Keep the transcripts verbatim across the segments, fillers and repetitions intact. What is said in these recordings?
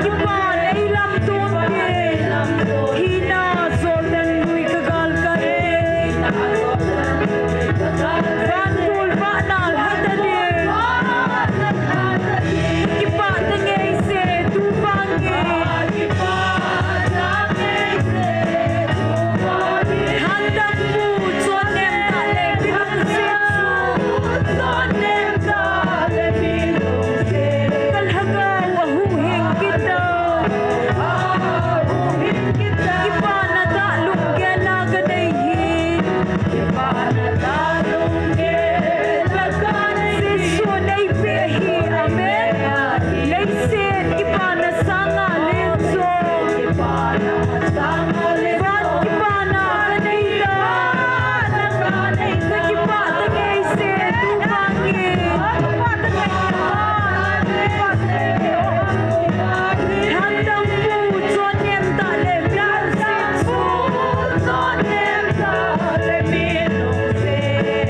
Kipa nei lamto te, hina Jordan lui ka gal kai te. Van tol vah na lhata de. Kipa ta ngei se tu vang e. Handam pu chon nem ta le mi lungset chu. Ka lhagao a huhhing kit ta. Kipa na ta lunggel a ka nei hi. Jesu nei pe hi. Amen. Leiset kipa na sanga len jo. Van kipa na ka nei ta. Ka kipa ta ngei se tu vang e. Handam pu chon nem ta le mi lungset chu.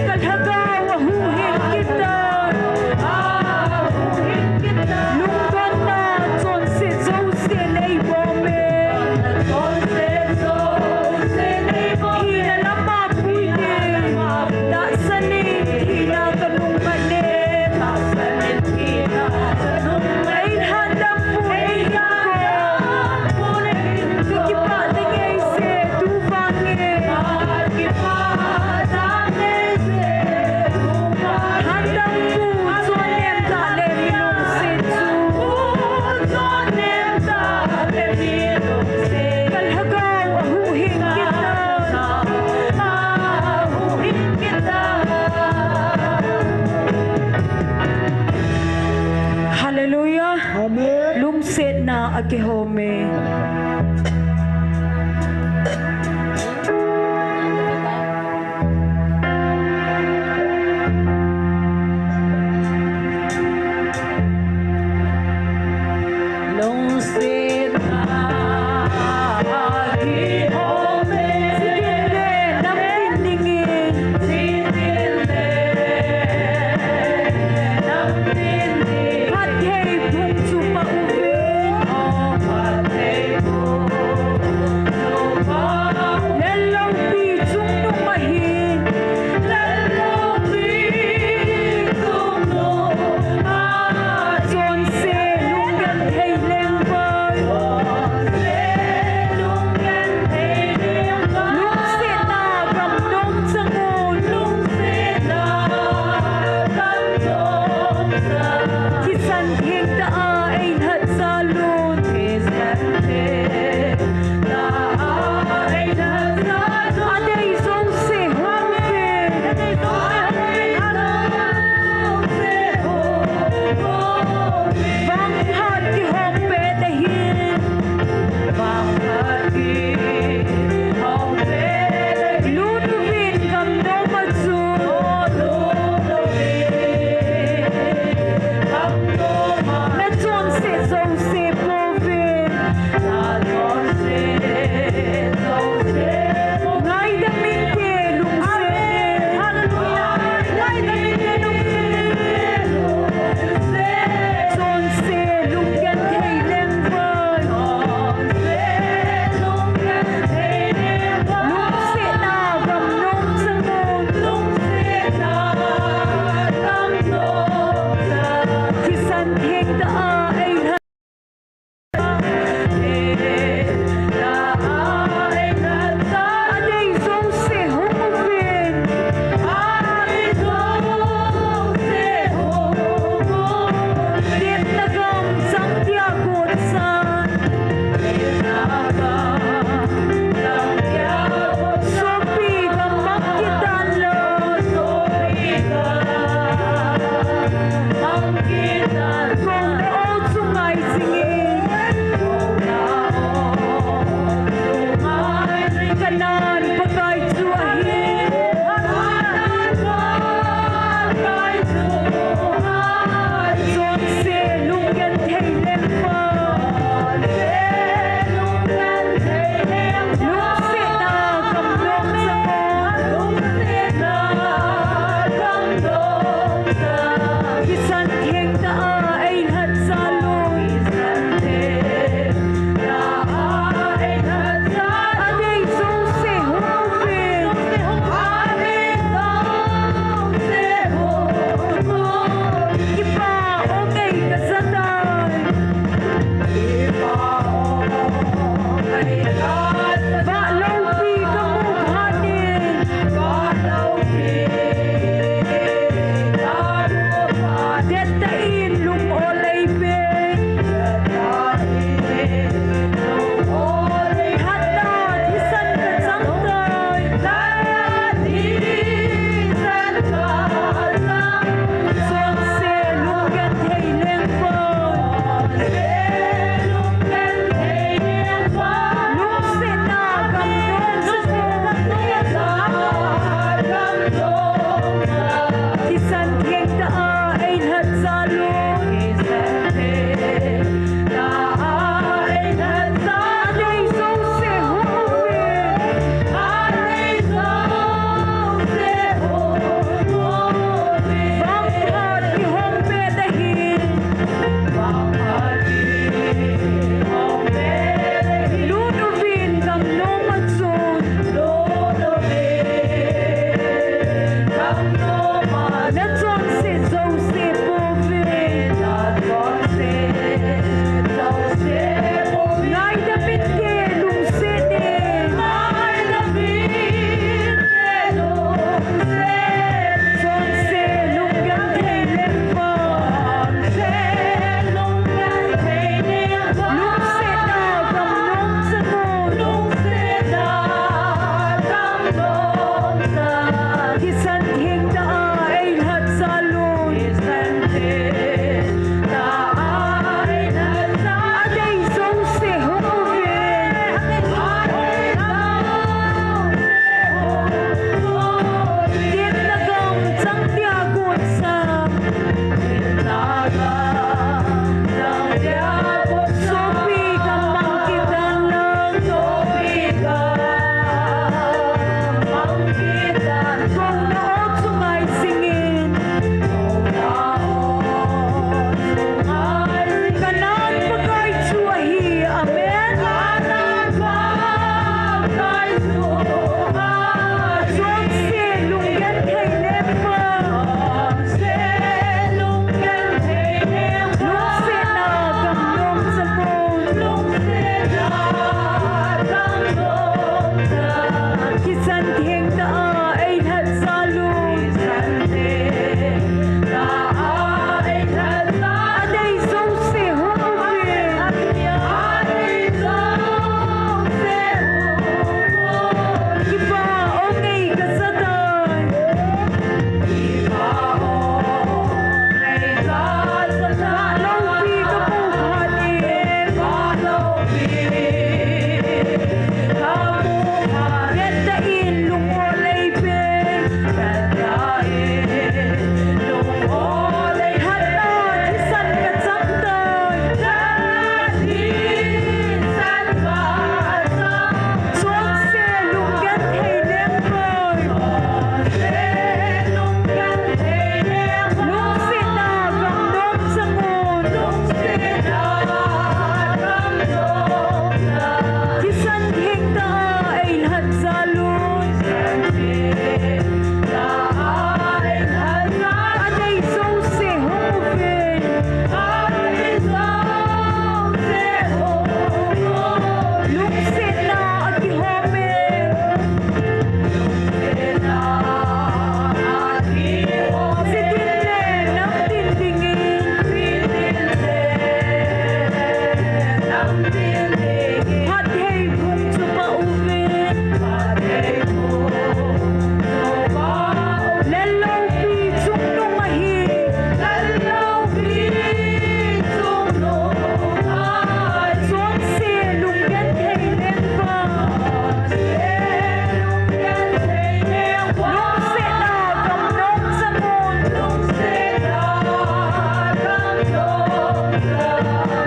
Ka lhagao a huhhing kit ta. Lungdonna chonset jouse nei bom e. Hina lama pui e. Tahsan in hina ka nung man e. Ei handam pu ei hinkho. Ka kipa ta ngei se tu vang e. Handam pu chon nem ta le mi lungset chu. Ka lhagao a huhhing kit ta. Hallelujah. Amen. Lungsetna a kihom e. Lungsetna a kihom e. Sitin le nam tin ding e. Sitin le nam tin ding. Phatthei phung chu pah uve. Lel loupi chungnung ahi. Chonse lunggenthei lengvai. Lungsetna gamnom chang un. Thisan theng tah a eilhat jal un. Adei jouse hung uvin. Vangphat kihong pet ahi. Lut uvin gamnom a chun. Na chonset jouse pouvin. Ngaidam inte lungset in. Chonse lunggenthei lengvai. Lungsetna gamnom chang un. Thisan theng tah a eilhat. Adei jouse hung uvin. Tepna gam chang tia got san. Sopi gam mang kit tan lou. Kong na o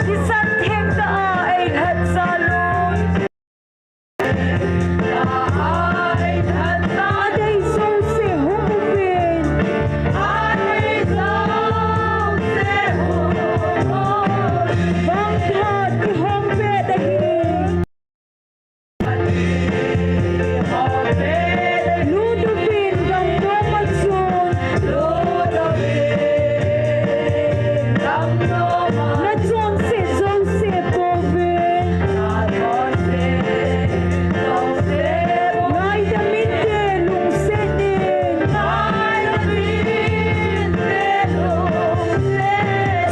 Thisan theng tah a eilhat jal un. Adei jouse hung uvin. Bang phat kihong pet ahi. Lut uvin gamdong a chun. Nachonse jouse pouvin. Ngaidam inte, lungset in.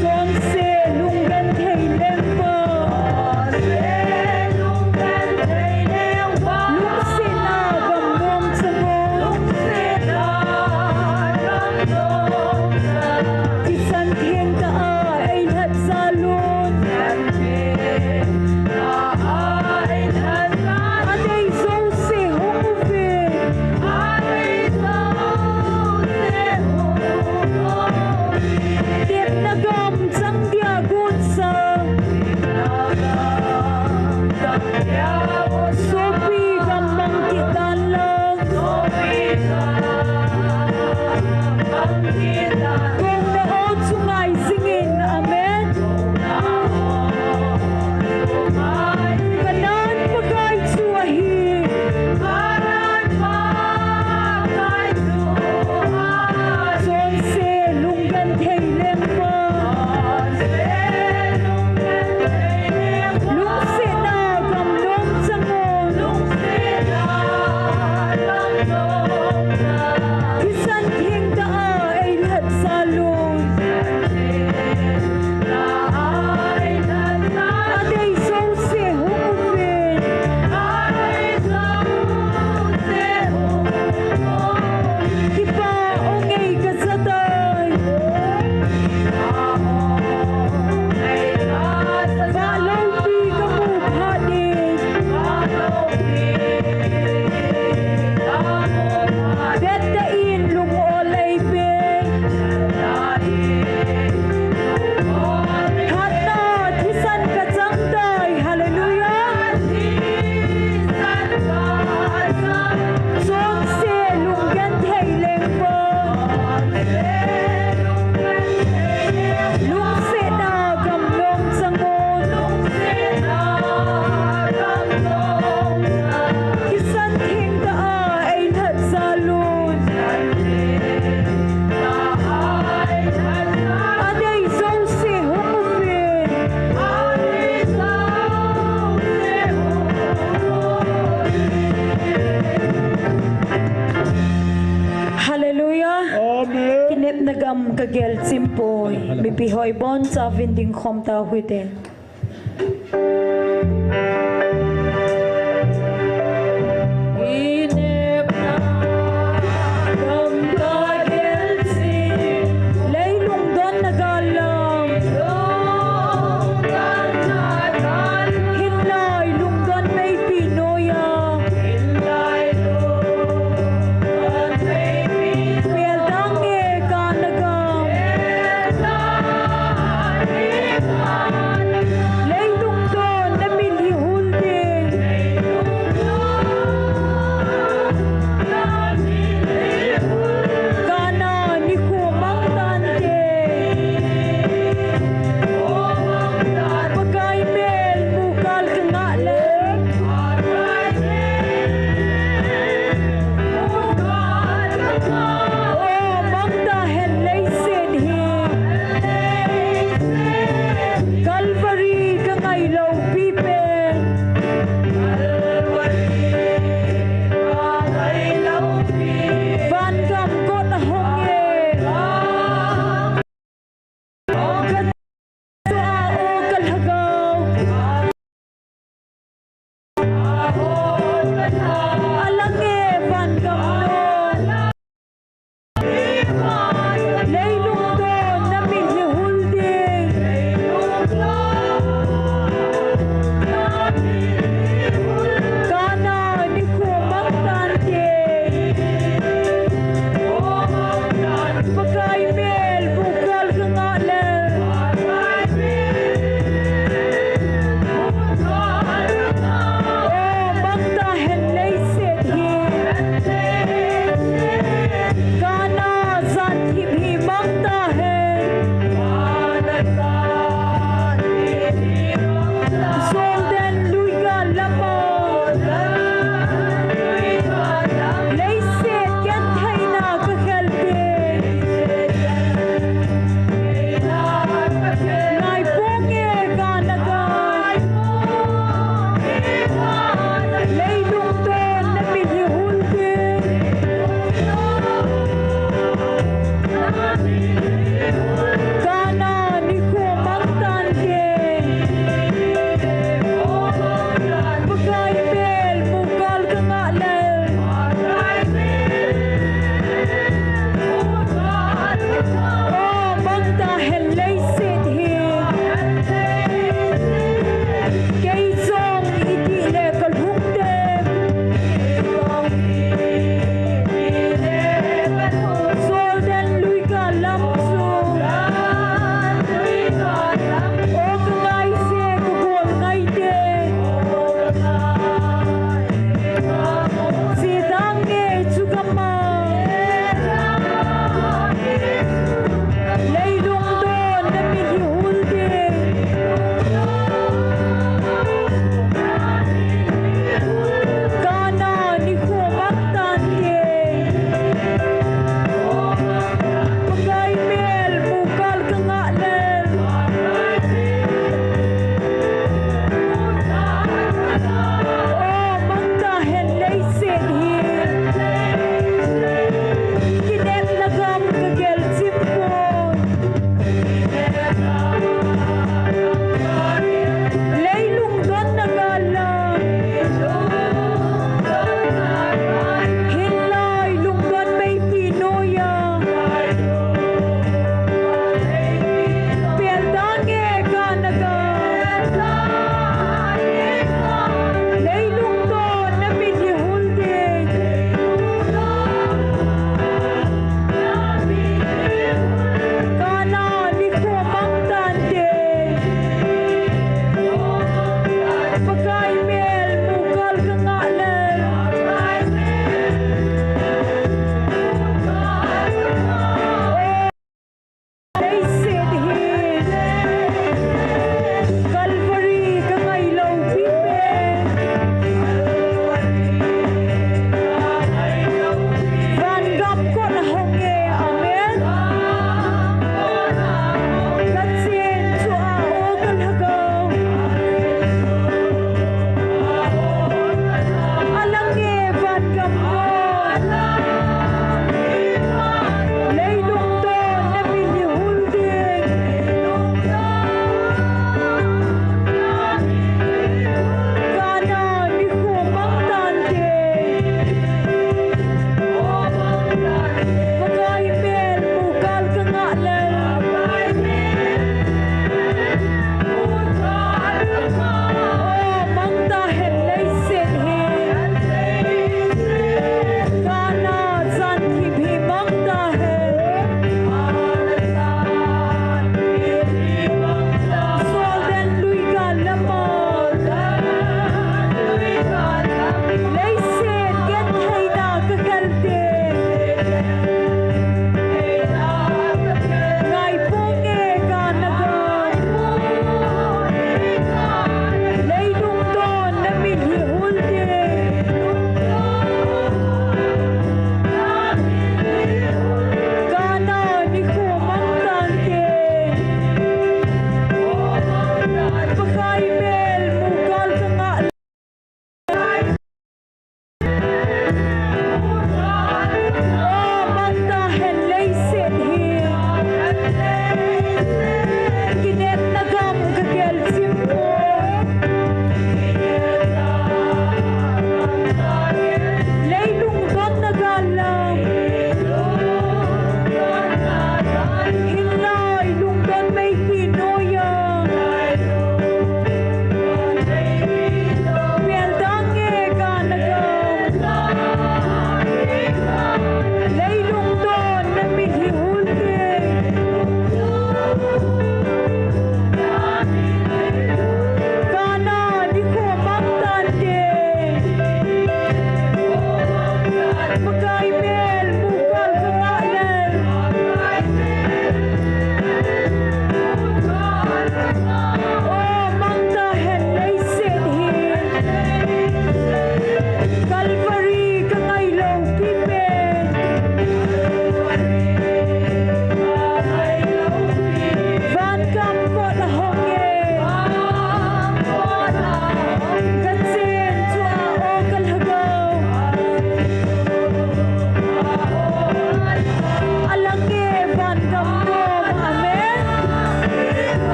Chonse lunggenthei lengpa. Lungsetna gamnom chang un. Thisan theng tah a eilhat jal un. Adei jouse hung uvin. Tepna gam chang dia gonsa. Sopi gam mang kit tan lang. Kong le o chu ngai jing in, amen. Kanan Pakai chu ahi. Chonse lunggenthei lengpa. Lungsetna gamnom chang un. Thisan theng tah a eilhat jal un. Adei jouse hung uvin. Kipa ong ei kaja tai. Vah loupi kamu phat in. Vettah in lung ol eipeh. Hatah a thisan kachang tai. Hallelujah. Chonse lunggenthei lengpa. Lungsetna gamnom chang un. Thisan theng tah a eilhat jal un. Adei jouse hung uvin. Hallelujah. Amen. Kinepna gam kagel chimpoi. Mipi hoi boncha vin ding khom tauhite. Leilung donna gal lam. Hinlai lungdon meipi noiya. Peldang e kana gam. Leilung don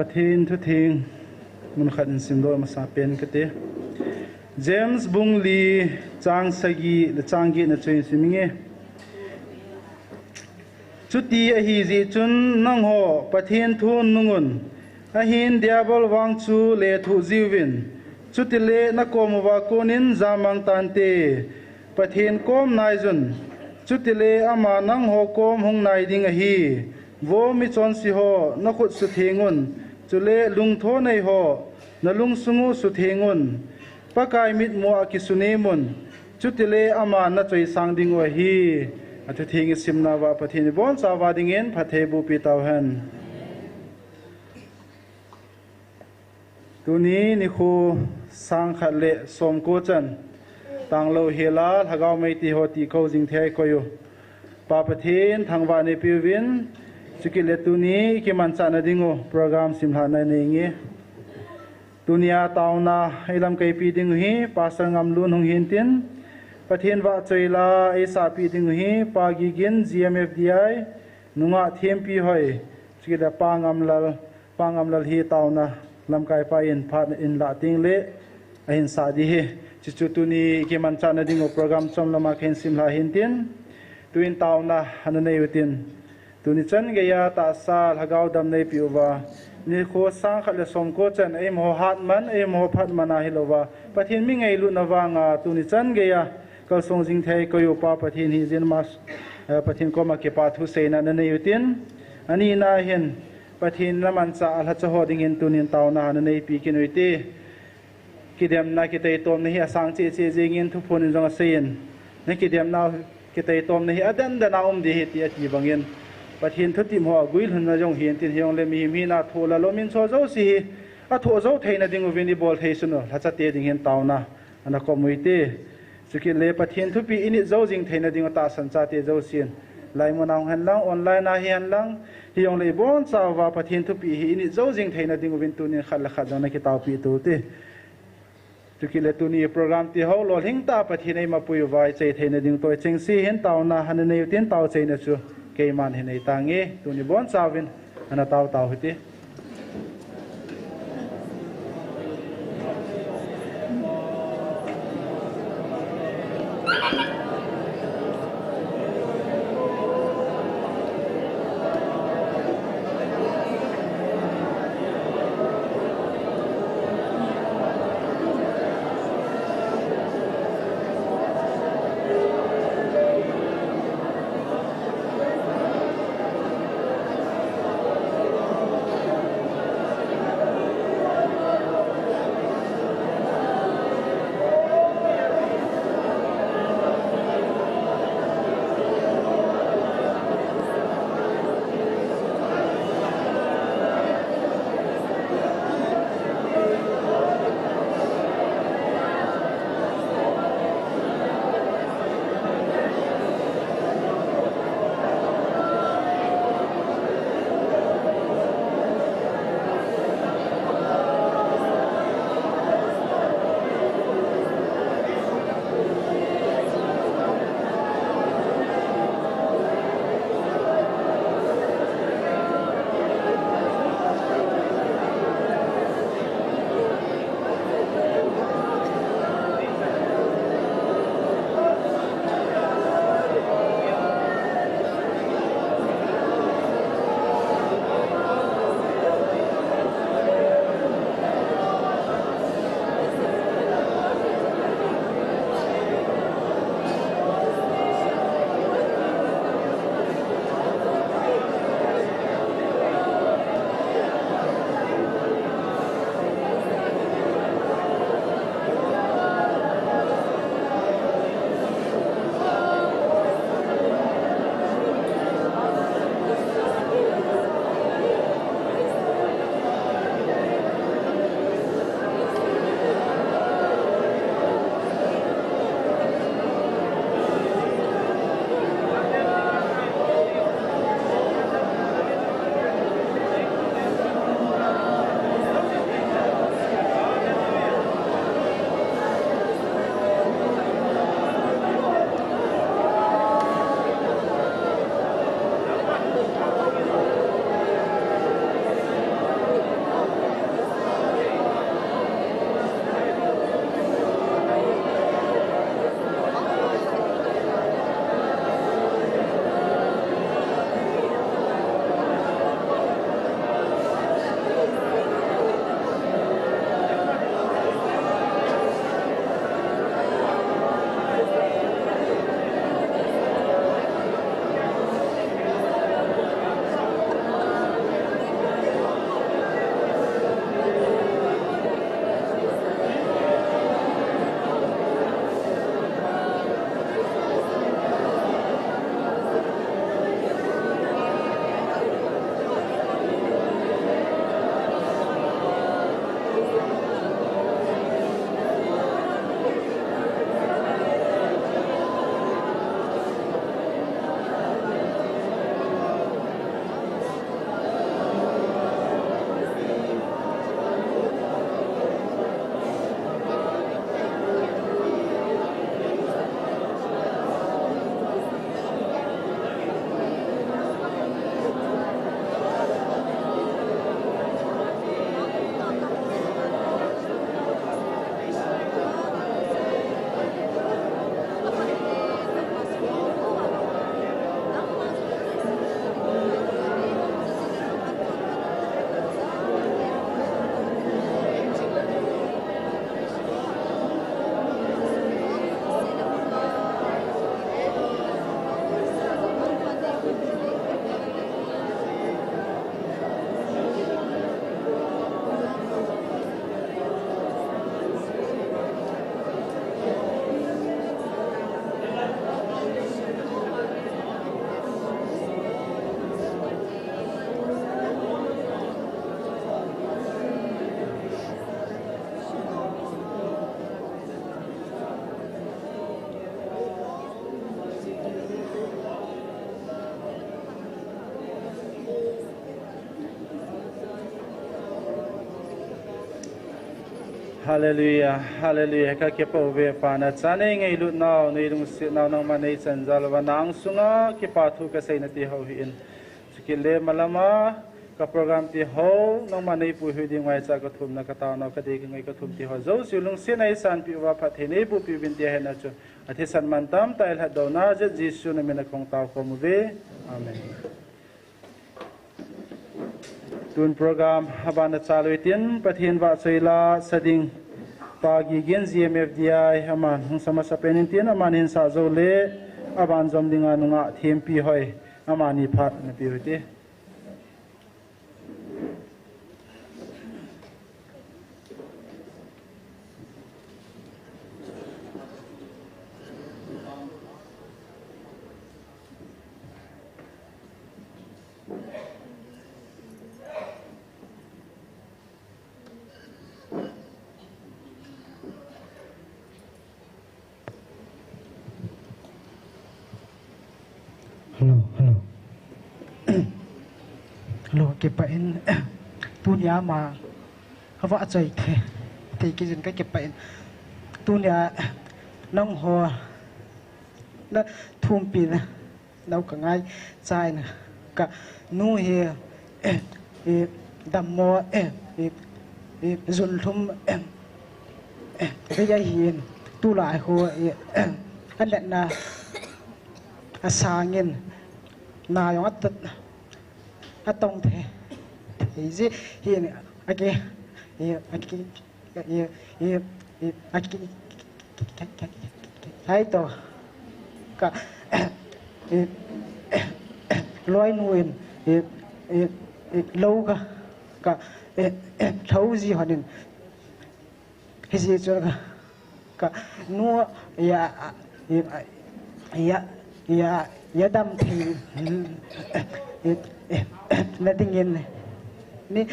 Pathen thutheng mun khat in simdoh masa pen kate. James bung li chang sagi le chang get na chu hin sim inge. Chuti ahi jeh chun nangho Pathen thu nungun, ahin Diabol vang chu lethuh jiuvin, chutile nakom uva konin jamang tante. Pathen kom naijun, chutile ama nangho kom hung nai ding ahi. Vo michonse ho, nakhut suthengun, chule lungtho nei ho, nalungsungu suthengun, Pakai mitmu a kisunemun, chutile ama nachoisang dingu ahi. Athutheng isimna uva Pathen ibonchauva dingin phatthei bohpi tauhen. Tuni nikho sang khat le som ko chan, tanglou hela lhagao meiti ho tihkou jing thei koi u Pa Pathen thangvah neipeuvin, chukit le tuni ikimanchahna dingu program simlhahna nei inge. Tunia taona ilamkaipi dingu hi Pastor Ngamlun hung hintin, Pathen vahchoi la eisahpi dingu hi Pa Gigin, G M F D I, nungah thempi hoi, chukit le Pa Ngamlal, Pa Ngamlal hi taona lamkaipa in phat in lah tengle ahin sah ding ahi. Chuchu tuni ikimanchahna dingu program chomlama kahin simlhah hintin, tuin taona ana nei utin, tuni chan geiya tahsa lhagao dam neipeh uva, nikho sang khat le som ko chan eimaho hatman, eimaho phatman ahilouva, Pathen mi ngailutna vanga tuni chan geiya kalsong jing thei koi u Pa Pathen hijin ma, eh, Pathen koma kipa thuseina nanei utin, anina hin Pathen namanchah lhacha ho dingin tunin taona naneipi kit u hite. Kidemna kiteitomna hi asang cheh cheh jengin thuphon in jong aseiyin, nakidemna kiteitomna hi aden den a um ding ahi ti ati bangin, Pathen thutep ho aguilhunna jong hintin, hijongle mihem hina thoh la lou mincho jouse hi athoh jou theina dinguvin ibol thei sun u lhachate ding hin taona ana kom u hite. Chukit le Pathen thupeh init jou jing theina dingu tahsan chate jousen, laimun a hung henlang, online a hihenlang, hijongle ibonchauva Pathen thupeh hi init jou jing theina dinguvin tunin khat le khat jong nakitaopeh tou hite. Chukit le tuni program tiho lolhing tah a Pathen eimapui uva ichai theina ding toh ichengse hin taona ana nei utin, taochaina chu keiman hin neitange. Tuni bonchauvin ana tao tao hite. Hallelujah, hallelujah. Ka kipa uve Pa, nachan nei ngailut nau, nei lungset nau, nangma nei chan jal uva nang sunga kipa thu ka seina ti ho hi in. Chukit le malama ka program ti ho, nangma nei puihui ding ngaicha ka thumna ka taona ka dei ka ngai ka thum ti ho. Jouse lungset nei sanpi uva phatthei nei boh pi uvin ti hena chu. Athisan mantam tah in lhatdohna jeh Jesu na min a kong tao khom uve. Amen. Tun program aban a chalu hitin, Pathen vahchoi la sa ding Pa Gigin G M F D I aman hung sa masa pen in tin, aman hin sa jou le aban jom dinga nungah thempi hoi amani phat na pe u hite. Hello, hello. Hello, kipah in. Tunia ama, kavahchoi thei, thei kit jin ka kipah in. Tunia nangho na thumpina nau ka ngaicha in, ka nu hi, eh, eh, dammo, eh, eh, eh, junlhum, eh, eh, vei ahin, tulai ho, eh, eh, anatna asangin, na jong atat, atong thei, thei ji hin, aki, eh, aki, Hai to ka loinu in lou ka, ka lhou ji hon in, hiji chu ka, ka nu ya, ya, ya, ya dam thei na dingin nei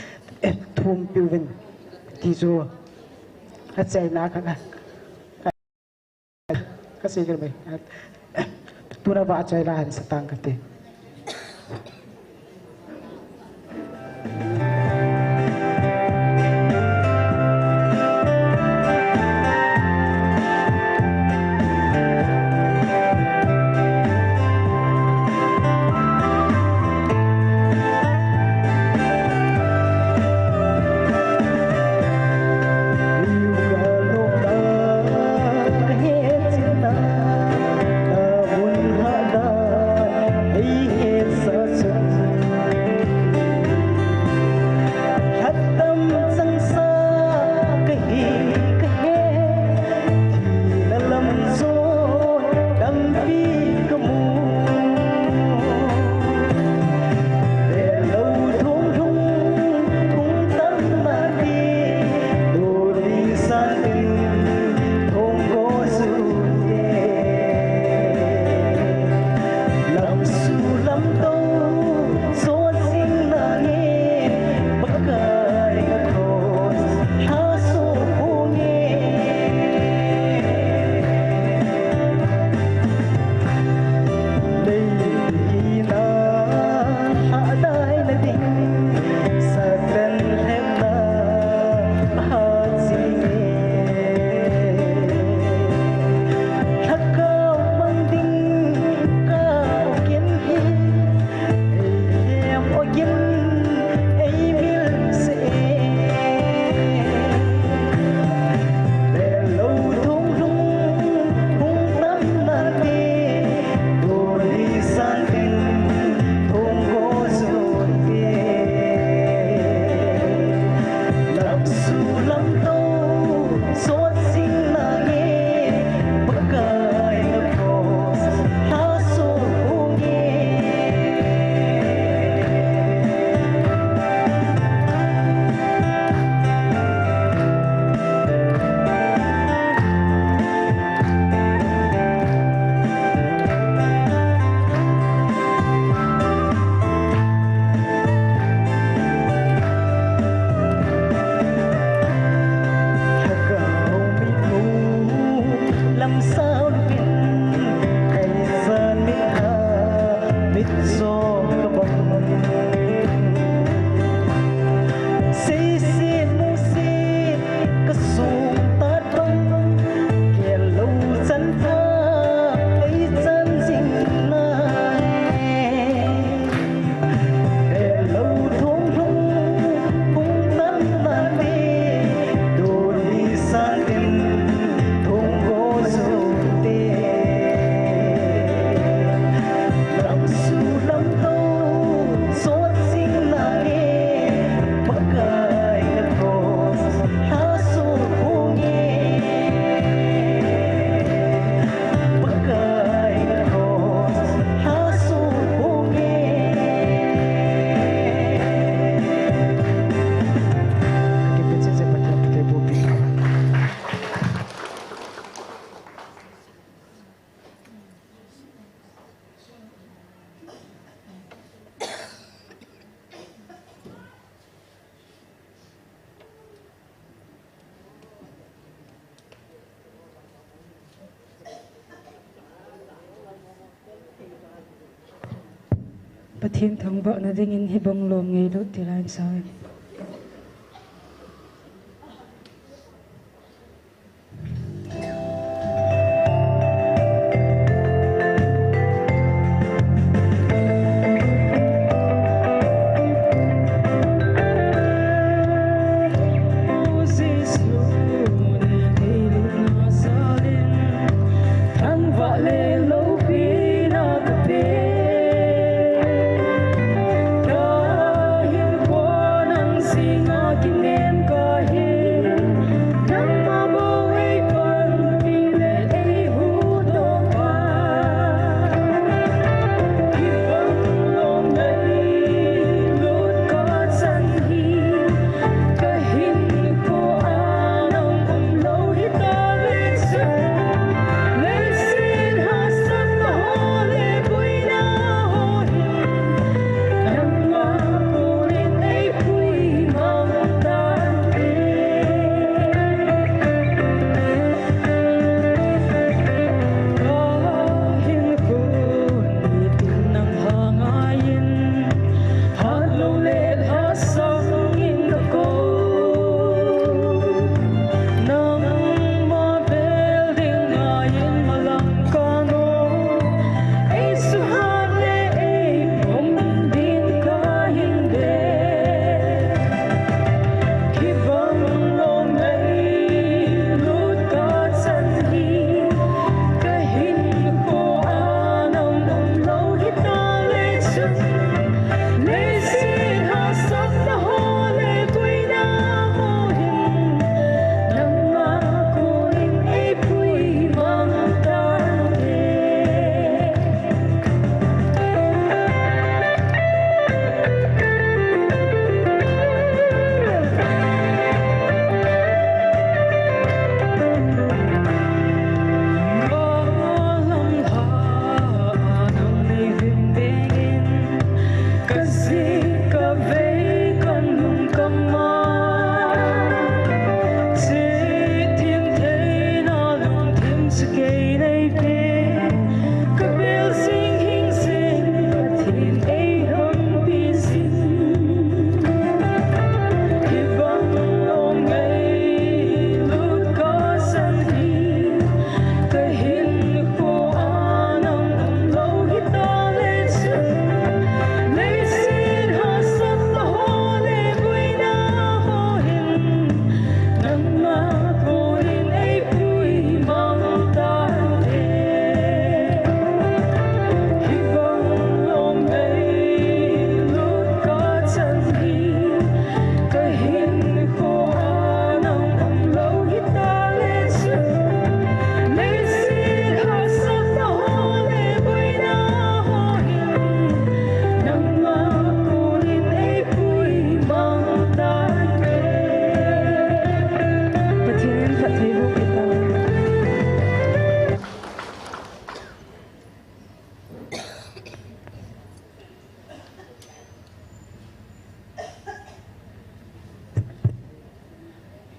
thumpi uvin ti chu achaina ka, ka, ka sei kit mai. Tuna vahchoi la hin sa tang kate. Pathen thangvahna dingin hibang lom ngeilut ti lai in sa in.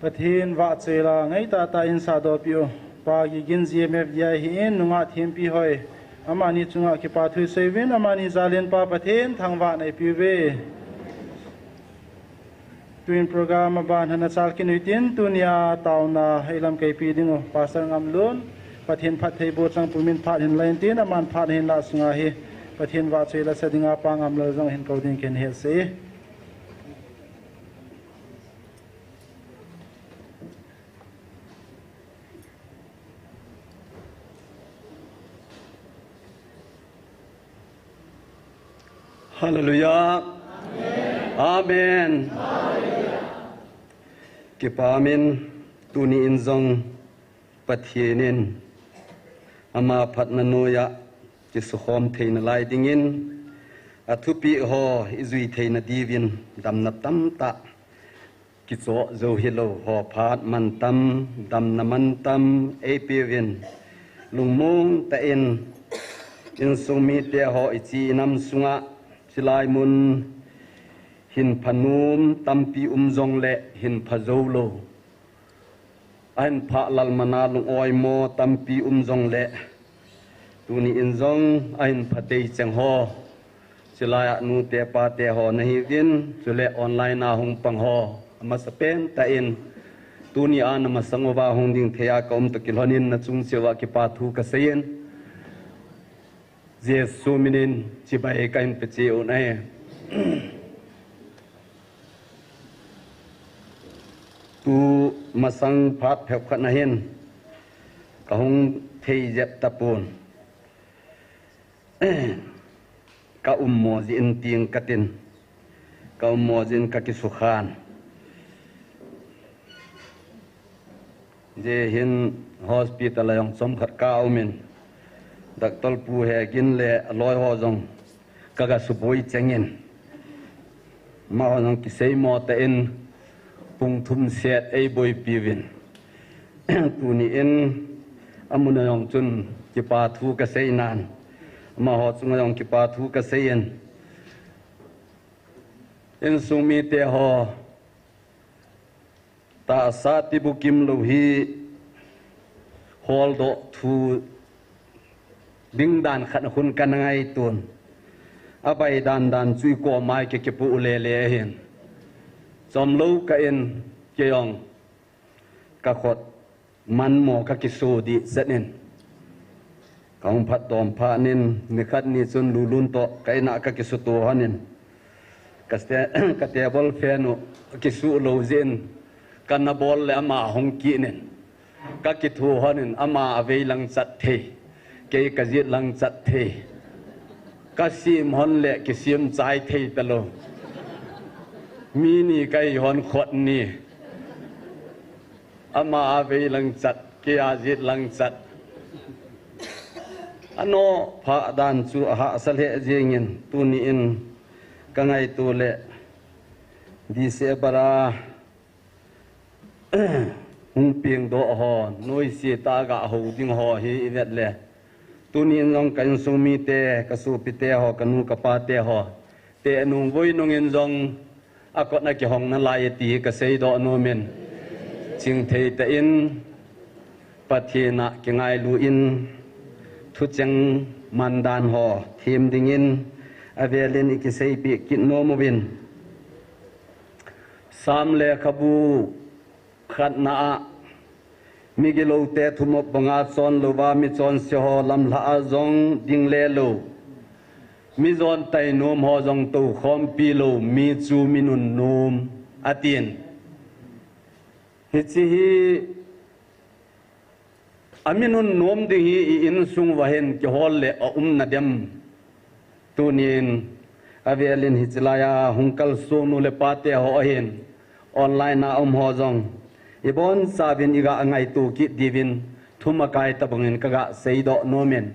Pathen vahchoi la ngai tahtah in sahdoh peh u. Pa Gigin G M F D I hi in nungah Thempi Hoi. Amani chunga kipa thu isei uvin, amani jal in Pa Pathen thangvahna ipeh uve. Tuin program aban hana chal kit u hitin, tunia taona eilamkai peh ding u Pastor Ngamlun, Pathen phattheiboh chang pumin phat hin la in tin, aman phat hin la sunga hi Pathen vahchoi la sa dinga Pa Ngamlal jong hin kou ding ken hetsah e. Hallelujah. Amen. Kipa min, tuni in jong Pathen in ama phatna noiya kisukhom theina lai dingin, athupeh ho ijui theina diuvin damna tamtah, kichoh jou hilou ho phat mantam, damna mantam eipeuvin, lungmong tah in insung mite ho ichi inam sunga chilai mun hin phanom tampi um jongle hin pha joulou, ahin phah lal mana lung-oimo tampi um jongle, tuni in jong ahin pha tei cheng ho, Chulaiya nute pate ho nahiuvin, chule online a hung pang ho, amasapen tah in, tuni a namasang uva hung ding thei a ka um toh kilhon in nachung cheh uva kipa thu kasei in, Jesu min in chibai kahin pe cheh u ahi. Tu masang phat phabep khat na hin, kahung thei jep tapon. Ka um mo jeh in ting katin, ka um mo jeh in kakisukhan. Hijeh hin hospital a jong chomkhat ka um in, Doctor Pu Hegin le aloi ho jong kaga suboi chengin, amaho jong kisei mo tah in pung thum set eiboipi uvin. Tuni in amun a jong chun kipa thu kasei nan, amaho chunga jong kipa thu kasei in, insung mite ho, tahsa tibukim lou hi holdoh thu ding dan khat khun kana ngaiton. Abai dan dan chu i koma kikipu lele ahin. Chomlou kah in kei jong kakhut man mo kakisu dih set in, kahung phatdom phat in, nikhat ni chun Lulun toh ka in a kakisuto hon in, ka ste-, ka table fan u kisuh lou jeh in, kana bol le ama hung kit in, kakithu hon in, ama avei lang chat thei, kei kajet lang chat thei, kasim hon le kisim chai thei talou, mi ni kahi hon khut ni, ama avei lang chat, kei ajet lang chat. Anoh phat dan chu ahahsa lheh jeng in, tuni in kangaito le, December a hung pengdoh ho, noise tah a gah hou ding ho hi ivet le, tuni in jong ka insung mite, kasopite ho, kanu kapate ho, tehnung voinung in jong akot a kihong nalai e ti kaseidoh nom in, chingthei tah in Pathen a kingailu in, thucheng mandan ho them ding in, avel in i kiseipeh kit nom uvin. Sam lekhabu khatna a, migiloute thumop banga chon louva michonse ho lamlhah a jong ding le lou, mijon tainom ho jong toukhompi lou mi chu mi nunnom atin. Hiche hi a mi nunnom ding hi i insung uva hin kihol le aum nadem? Tuni in avel in hiche laiya hung kalsong nu le pate ho ahin, online a um ho jong, ibonchauvin iga ngaito kit diuvin thumakai tobang in kaga seidoh nom in.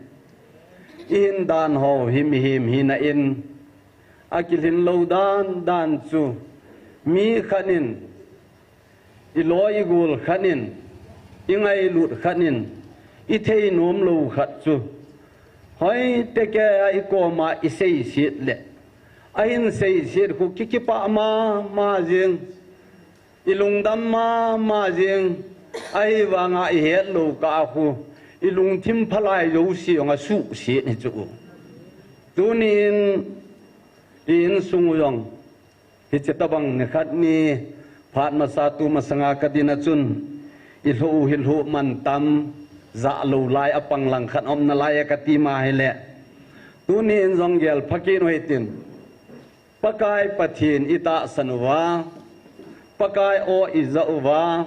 Ihin dan ho hi mihem hina in akilhin lou dan dan chu, mi khat in, iloi igol khat in, ingailut khat in, ithei nom lou khat chu, hoitah keiya i koma iseiset le, ahin seiset khu kikipah mama jeng, ilungdam mama jeng, ahivanga ihet lou kah khu, ilungthim phalai jouse jong asuhset hi chu. Tuni in i insung u jong hiche tobang nikhat ni phat masa tu masanga kadin a chun, ilhoh u hilhoh mantam, jahlou lai apang langkhat aum nalai e kati ma hile, tuni in jong gel phakit u hitin, Pakai Pathen itahsan uva, Pakai aw ija uva,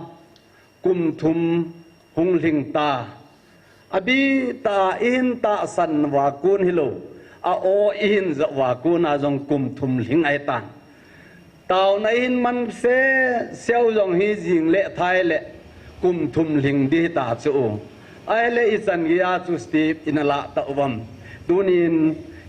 kum thum hung lhing ta. Abitah a ihin tahsan uva kon hilou, a aw ihin jah uva kon a jong kum thum lhing ahitan. Taona ihin man seseu jong hi jing le thai le kum thum lhing ding hita chu. Ahile ichan geiya chu step ina lah tauvam? Tuni in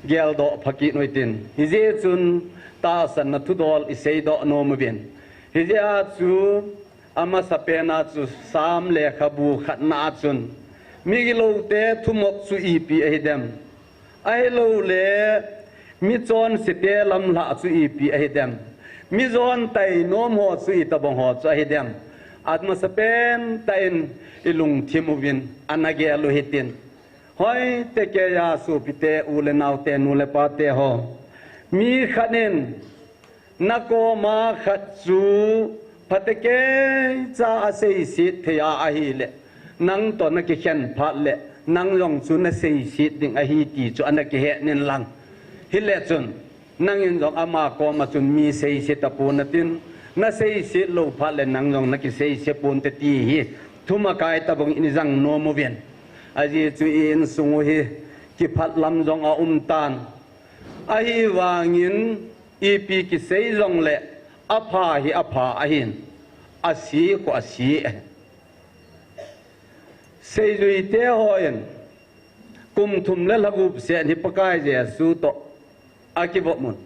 geldoh phakit u hitin. Hijeh chun tahsanna thudol iseidoh nom uvin. Hijeh a chu amasapen a chu Sam lekhabu khatna a chun, migiloute thumop chu ipi ahidem? Ahilouleh michonsete lamlhah chu ipi ahidem? Mijon tainom ho chu itobang ho chu ahidem? Amasapen tah in ilungthim uvin ana gel u hitin. Hoitah keiya sopite, u le naote, nu le pate ho, Mi khat in nakoma khat chu phatecha a seiset thei a ahile, nang toh nakikhen phat le nang jong chu naseiset ding ahi ti chu ana kihet in lang. Hile chun nangin jong ama koma chun mi seiset tapon natin, naseiset lou phat le nang jong nakiseiset ponte ti hi thumakai tabang in ijang nom uvin. Ajeh chu i insung u hi kiphat lam jong aum tan. Ahivangin ipi kisei jongle apha hi apha ahin, ase khu ase ahi. Seijuite hon kum thum le lha gup seh hi Pakai Jesu toh akivop un.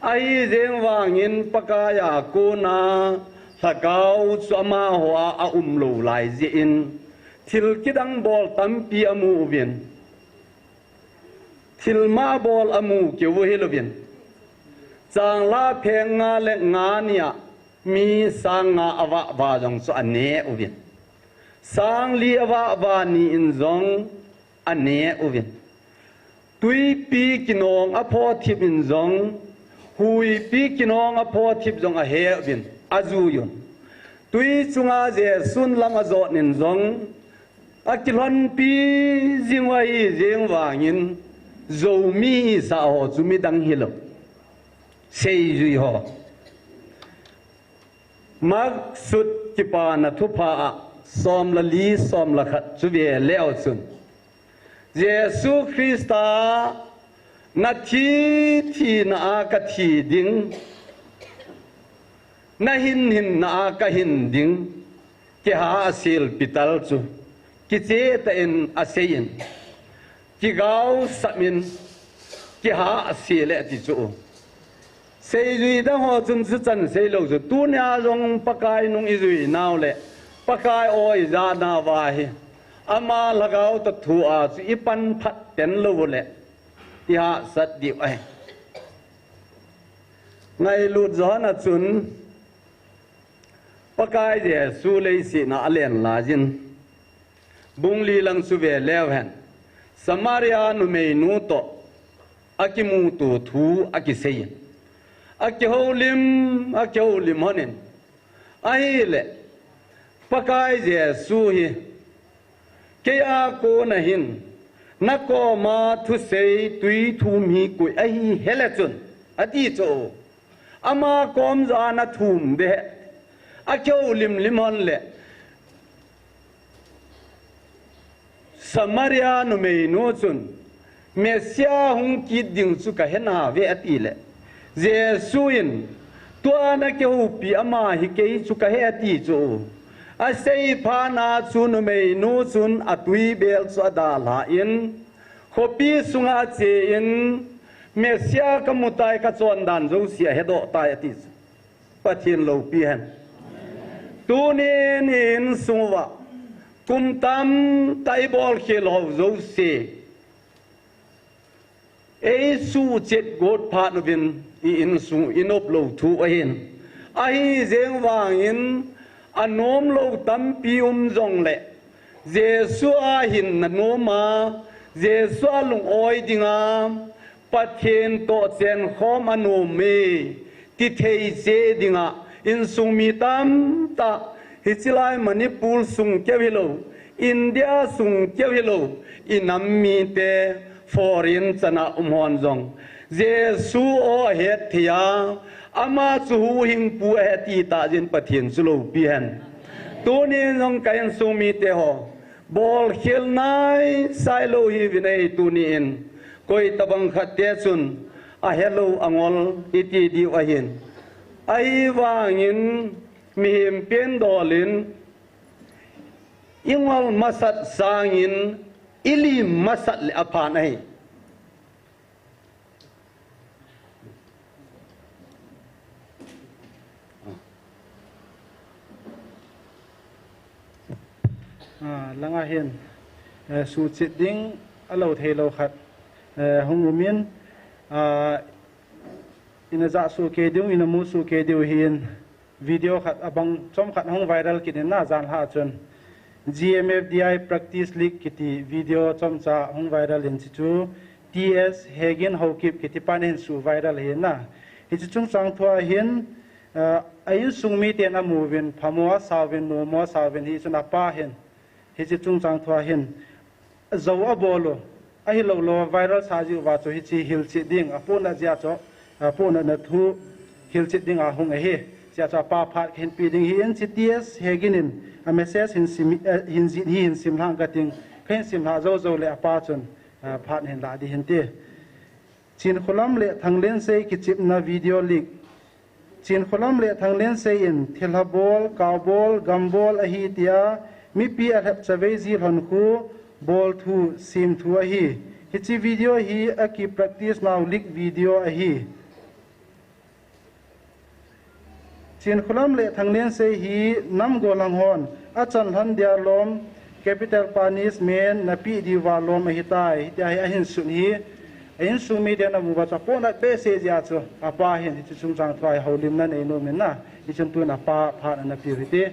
Ahijeng vangin Pakai a kona lhagao chu amaho a aum lou lai jeh in thil kidang bol tampi amu uvin. Thilma bol amu keu u hilouvin, changlhah pheng nga le nga nia mi sang nga avah va jong chu ane uvin, sang li avah va ni in jong ane uvin, tuipi kinong aphothip in jong, huipi kinong aphothip jong ahe uvin, ajui un. Tui chunga Jesun lam ajot in jong, akilhonpi jing u ahi jeng vangin, Zomi hisah ho chu midang hilou. Seijui ho. Mark sut Kipana Thupha a som le li, som le khat chu ve leu chun, Jesu Christa, nathi thina a kathi ding, nahin hinna a kahin ding, kihahsel pital chu kichehtah in aseiyin, kigaosap in, kihahsel e ati chu. Seijui dang ho chun chuchan seilou chu, tunia jong Pakai nung ijui nau le Pakai o ija nauva hi, ama lhagao toh thu a chu ipan phat ten lou le ihahsat diu ahi. Ngailut Johan a chun, Pakai Jesu leiset a alen laiyin, bung li lang chu ve leu hen, Samaria numeinu toh akimuto thu akiseiyin, akihoulim, akihoulim lhonin, ahile, Pakai Jesu hi, keija kona hin, nakoma thusei tui thum hi koi ahi hile chun, ati chu. Ama kom joh a nathum ding ahi, akihoulim lim lhon le, Samaria numeinu chun, Messiah hung kit ding chu kahe nauve ati le, Jesu in, tua nakihoupi ama hi kei chu kahe ati chu. Asei phat na chu numeinu chun atui bel chu adalhan, khopi sunga achen, Messiah kamutai, kachondan jouse ahedoh tai ati chu. Pathen loupi hen. Tunin i insung uva kum tamtah ibolkhel hou jouse, eisuhchet got phat uvin i insung u inop lou thu ahin. Ahijeng vangin anom lou tampi um jongle, Jesu a hinna nom a, Jesu a lung-oi dinga, Pathen toh chenkhom anom e, ti thei cheh dinga, insung mi tamtah, hiche lai Manipur sung keu hilou, India sung keu hilou, i nam mite, foreign chan a um hon jong, Jesu o ahet thei a, ama chu huhhingpu ahi ti tah jeh in Pathen chu loupi hen. Tunin jong ka insung mite ho, bolkhel naisai lou hiuvin ahi tunin, koi tabang khat te chun, ahelou angol iti diu ahin. Ahivangin mihem pen dol in, ingol masat sangin, ilim masat le aphan ahi. Ah, langa hin, eh, suhchet ding alou theilou khat, eh, hung umin, ah, ina ja soh kei diu, ina mu soh kei diu hin, video khat abang chomkhat hung viral kit in na janhi a chun. G M F D I Practice League kiti video chomcha hung viral in, hichu T S Hegin Haokip kitipan hin su viral hi na. Hiche chungchang thua hin, uh, a insung miten amuvin, phamo asauvin, nomo asauvin, hichun apa hin. Hiche chungchang thua hin, jou abol u, ahilouleh viral sa jiuva chu hiche hilchet ding, apohnat jeh a chu, apohnatna thu hilchet ding ahung ahi. Chea chu apa phat kahin pe ding hi in, hiche T S Hegin in a message hin sim, eh, hin jih hi hin simlhang kating, kahin simlha jou jou le apa chun, eh, phat hin la ding hin ti. Chinkholam le Thanglensei kichepna video leak. Chinkholam le Thanglensei in thilha bol, kau bol, gam bol ahi tia, mipi alhep chavei ji lhon khu bol thu, sem thu ahi. Hiche video hi aki practice nau leak video ahi. Chinkholam le Thanglensei hi nam gollhang hon achan lhon dia lom, capital punishment napeh diuva lom ahitai, tia hi ahin sun hi. A insung miten amu uva chu apohnat behseh jeh a chu apa hin hiche chungchang thua hi houlimna nei nom in na, hichun tun apa phat ana pe u hite.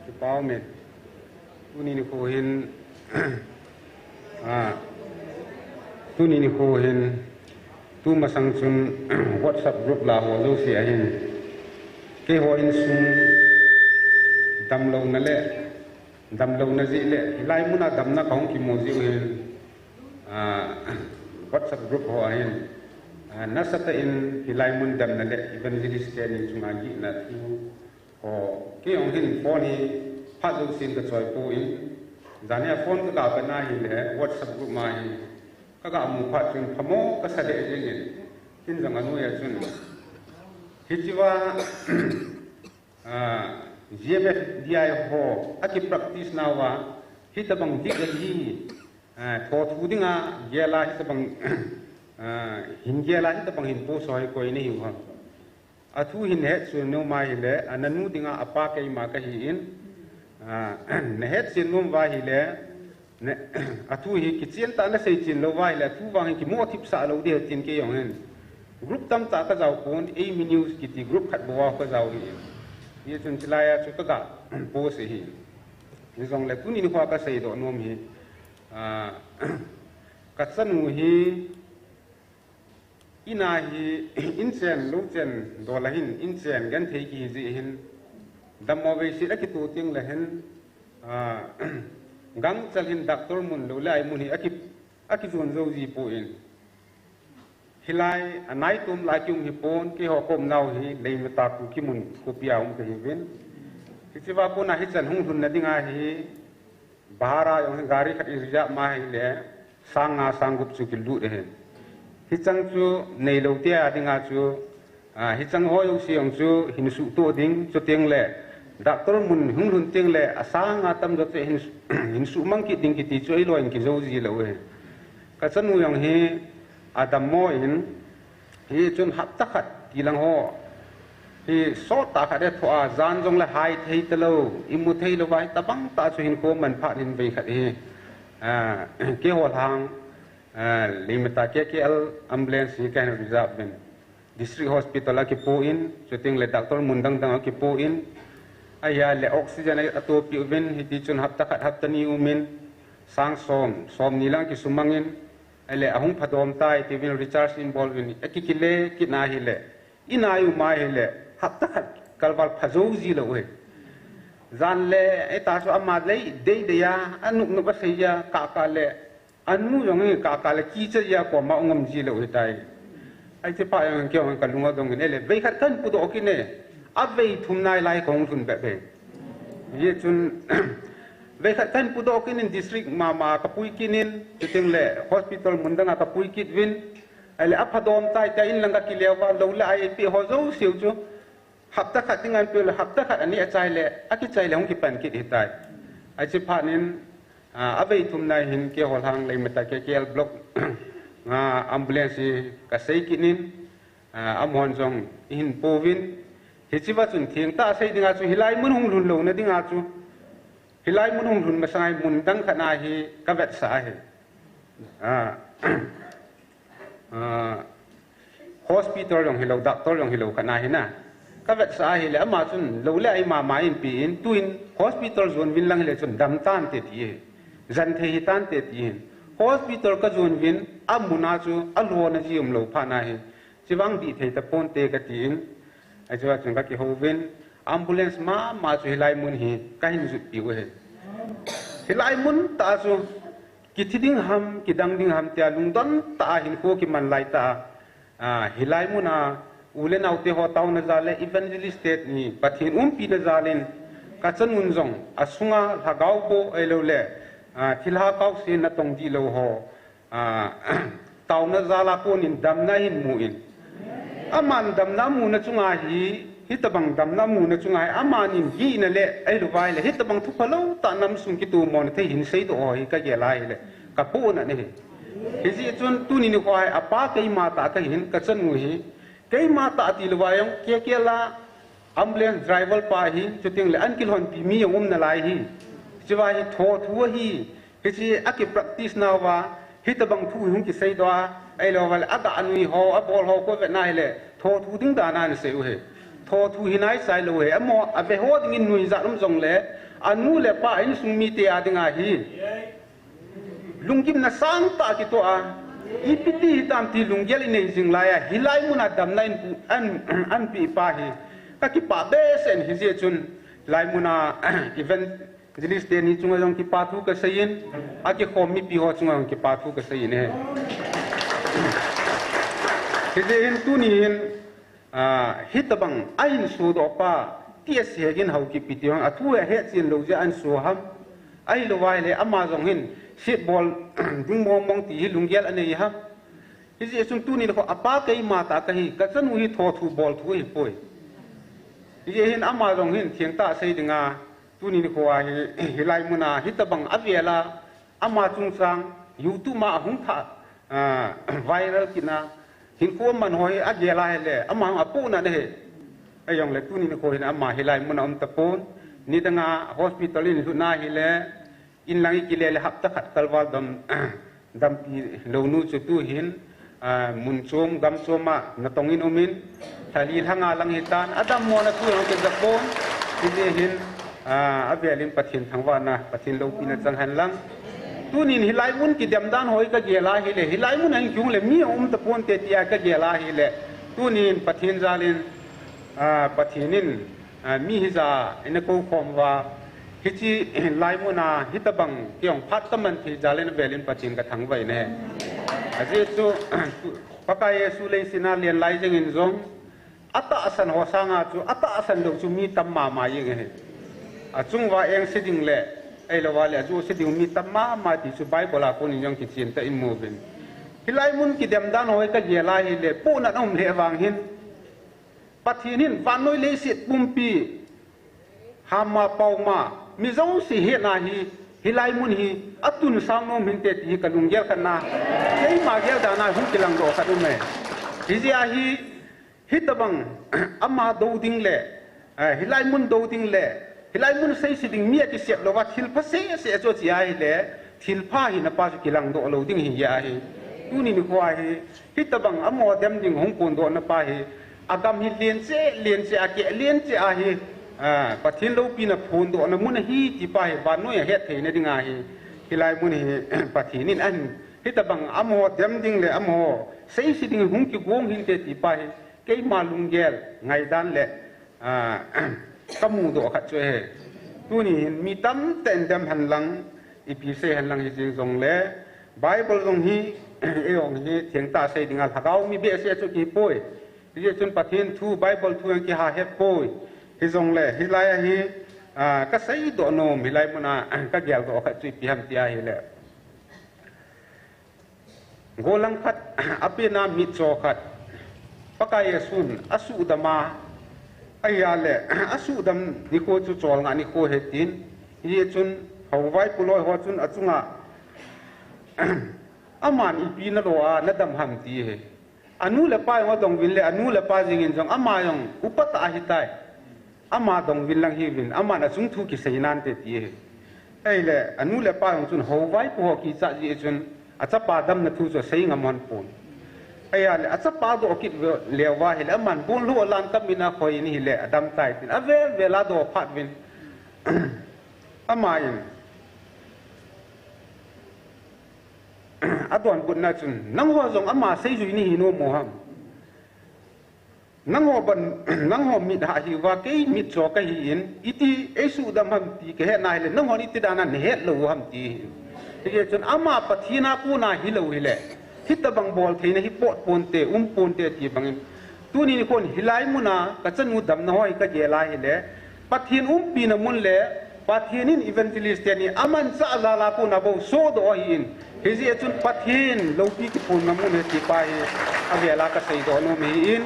Kipa ume. Tuni nikho hin, ah, tuni nikho hin, tumasang chun WhatsApp group la ho jouse a hin, keiho insung damlouna le, damlouna jeh le, hilai muna damna kahung kimu jiu hin, ah, WhatsApp group ho a hin, ah, nasatah in hilai mun damna le evangelist teni chunga gihna thu ho, kei jong hin phone hi phat jousen kachoi poi, jani a phone kaga pan ahile WhatsApp group ma hi kaga mu phat chun phamo kasa lheh jengin, hin jong anoiya chun hichea, ah, G M F D I ho aki practice nauva, hitobang dik ahi, ah, thothu dinga gel a hitobang, ah, hin gel a hitobang hin post ho hi koi nahiu ham. Athu hin nahetchen nom ahile, ananu dinga apa keima kahin, ah, nahetchen nom uva ahile, athu hi kichen tah a naseichen lou uva ahile, athu vang hi kimoh thipsah lou ding tin kei jong hin group tamtah kajao pon, Eimi News kiti group khat bou a kajao ahi. Hichun chulai a chu kaga post ahi. Hijongle tuni nikho a kaseidoh nom hi, ah, kachanu hi, in a hi, inchen, louchen dol a hin, inchen genthei kihi jeh hin, dammo veiset akitoh tengle hin, ah, gangchal hin doctor mun loule ai mun hi aki, akijon jou ji poi. Hilai anaitom lai kium hipon, keiho kaum nau hi Leimata Kuki mun khopia um kahiuvin. Hichea kona hichan hung lhunna dinga hi, bhara jong hi gari khat i reserve ma ahile, sang nga sang gup chu kilut ahi. Hichang chu neilou tia dinga chu, ah, hichang ho jouse jong chu hin suhtoh ding, chutengle doctor mun hung lhun tengle asang nga tamjo chu hin, hin suhmang kit ding kiti chu eilou in kijou ji lou ahi. Kachanu jong hi adammo in, hichun hapta khat tilang ho, hi sottah khat athoh a, jan jongle hai thei talou, imu thei louva hitobang tah chu hinkho manphat hin veikhat hi, ah, keiho lhang, ah, Leimata K K L ambulance hi kahin reserve uvin, District Hospital akipoh in, chutengle doctor mun dang dang akipoh in, ahile oxygen atohpeh uvin, hitichun hapta khat hapta ni umin, sang som, somni lang kisumangin, ahile ahung phadom tai tiuvin, recharge in bol uvin, akikile kit na ahile, in a i um ahile, hapta khat kalval phajou ji lou ahi. Jan le, hita chu ama lei deidei a, anop nop a sei a, kah kah le, anu jong hi kah kah le kicha ji a koma um ngam ji lou ahitai. Hiche phat jong kei jong kalung adong in, ahile veikhat kahin pudoh kit e, avei thum nai lai kahung lhun bep e. Hichun, veikhat kahin pudoh kit in, district mama kapui kit in, chutengle hospital mun dang a kapui kit uvin, ahile aphadom tai tia in lang kakile uva, lou le ai eipeh ho jouse chu hapta khat dinga eipeh le, hapta khat ani achai le, akichai le hung kipan kit ahitai. Hiche phat in, ah, avei thum nai hin keiho lhang Leimata K K L block nga ambulance hi kasei kit in, ah, amahon jong eihin pouvin, hichea chun thengtah a sei dinga chu hilai mun hung lhun louna dinga chu Hilai mun hung lhun masang a hi mun dang khat na hi ka vetsah ahi. Ah, ah, hospital jong hilou, doctor jong hilou khat na hi na. Ka vetsah ahile ama chun lou le ai mama in pi in, tuin hospital jon vin lang hile chun dam tante ti hi. Jan thei hi tante ti hin. Hospital ka jon vin, a mun a chu a lhona ji um lou phat na hi. Chivang dih thei ta ponte ka ti in. Ahi chu a chun ka kihouvin. Ambulance mama chu hilai mun hi ka hin jot piu hi. Hilai mun tah chu kithi ding ham, kidang ding ham tia lungdon tah a hinkho kiman lai tah a, ah, hilai mun a u le naote ho taona jal le evangelist te ni Pathen umpina jal in ka chanun jong a sunga lhagao boh ahilou le, ah, thilha kaosen natong dihlou ho, ah, taona jal a kon in damna hin mu in. Aman damna muna chunga hi, hitabang damna muna chunga hi, aman in gihna le, ahilou vai le, hitabang thu phalou tah nam sung kitomona thei hin seidoh ho hi ka gel ahile, ka pohnat ahi. Hijeh chun tuni nikho hi, apa keima tah ka hin, ka chanu hi, keima tah tilou va jong, kei gel a, ambulance driver pa hi, chuteng le an kilhonpi mi jong um nalai hi. Hiche va hi thothu ahi, hiche a ki practice nauva, hitabang thu hung kiseidoh a, ahilou va le, a ga nui ho, a bol ho, ko vet na hile, thothu ding dan a ana sei u hi. Thothu hi nai sai lou hi, amaho, a ve ho ding in nuijat um jong le, a nu le pa insung mite a ding ahi. Lunggimna sangtah kitoh a, ipi ti hitam ti lunggel inei jing lai a, hilai mun a damna in pu, an, an pi pa hi. Ka kipah behseh in hijeh chun, hilai mun a, evangelist teni chunga jong kipa thu ka sei in, a kikhom mipi ho chunga jong kipa thu ka sei in ahi. Hijeh hin tuni hin, Ah, hitabang a hin sodoh pa, ti a sehgin hou kipiti hon, a thu a hetchen lou jeh a hin so ham. Ahilou vai le, ama jong hin, set bol ding mong mong ti hi lunggel anei ham. Hijeh chun tuni nikho, apa keima tah ka hi, ka chanu hi thothu bol thu hi poi. Hijeh hin ama jong hin, thengtah sei dinga, tuni nikho a hi, hilai mun a, hitabang a vel a, ama chungchang, YouTube ma a hung tha, ah, viral kit na, hinkho man ho hi a gel ahile, ama hung a pohnat ahi. Ahijongle tuni nikho hin ama hilai mun a um tapon, nidang a hospital in lhut na hile, in lang i kile le hapta khat kalval dam, dampi lou nu chu tu hin, ah, mun chom, gam chom a natong in um in, thali lhanga lang hitan, a dammona thu jong kija pon, hijeh hin, ah, a vel in Pathen thangvahna, Pathen loupina chang hen lang. Tunin hilai mun kidem dan ho hi ka gel ahile, hilai mun a hin kihung le mi a um tapon te tia ka gel ahile, tunin Pathen jal in, ah, Pathen in, ah, mi hija ina kou khom uva, hiche lai mun a hitabang kei jong phat ka man thei jal in avel in Pathen ka thangvah in ahi. Ajeh chu, Pakai Jesu leiset a len lai jeng in jong, atahsan ho sanga chu, atahsan lou chu mi tam mama jeng ahi. Achung uva eng se ding le, ahilou va le, ajo se ding mi tam mama ti chu Bible a kon in jong kichen tah in mu uvin. Hilai mun kidem dan ho hi ka gel ahile, pohnat a um lheh vang hin, Pathen hin vannoi leiset pumpi, hamma paoma, mi jouse hetna hi, hilai mun hi, atun sang nom hinte ti hi ka lunggel khat na, keima gel dan a hung kilang doh khat um e. Hijeh a hi, hitabang, ama dou ding le, eh, hilai mun dou ding le, hilai mun seise ding mi a kisep louva, thilpha seh seh chu chi ahile, thilpha hina pa chu kilang doh lou ding hi ahi. Tuni nikho a hi, hitabang amaho dem ding hung phondohna pa hi, agam hi len cheh, len cheh, akeh len cheh ahi, ah, Pathen loupina phondohna mun ahi ti pa hi, vannoi a hetthei na ding ahi, hilai mun hi, Pathen in ahin, hitabang amaho dem ding le amaho seise ding hung kigong hinte ti pa hi, keima lunggel ngaidan le, ah, ka mudoh khat chu ahi. Tuni hin mi tamtah in dem hen lang, ipi sei hen lang hijeng jongle, Bible jong hi, eijong hi, thengtah sei dinga lhagao mi behseh chu kipoi. Hijeh chun Pathen thu, Bible thu jong kiha het poi. Hijongle, hilai a hi, ah, ka seidoh nom, hilai mun a, ka geldoh khat chu ipi ham ti ahile. Gollhang khat, apen a mitcho khat, Pakai Jesun asuhdam a, ahile, asuhdam nikho chu cholngah nikho ahi tin, hijeh chun, houvaipo loi ho chun achunga, aman ipi nalo a nadam ham ti ahi. Anu le apa jong adong uvin le, anu le apa jeng in jong, ama jong upa tah ahitai. Ama dong uvin lang hiuvin, aman achung thu kisei nante ti ahi. Ahile, anu le apa jong chun houvaipo ho kichat jeh chun, achapa damna thu chu asei ngam hon pon. Ahile, achapa doh kit leuva ahile, aman bol lou a lan kam in akhoi in ahile, adam tai tin, avel vel a doh phat uvin. Ama in, adonbutna chun, nangho jong ama seijui nahi nom u ham. Nangho ban, nangho mit hah hiuva, kei mitcho kahi in, iti eisudam ham ti kahet na hile, nanghon iti dan a nahet lou u ham ti ahi. Hijeh chun ama Pathen a kona hilou hile, hitabang bol theina hi pot ponte, um ponte ti bangin. Tuni nikhon hilai mun a kachanu damna ho hi kagel a hile, Pathen umpina mun le, Pathen in evangelist teni amanchah jal a kona bou sodoh ahin. Hijeh chun Pathen loupi kiphonna mun ahi ti pa hi avel a kaseidoh nom ahin,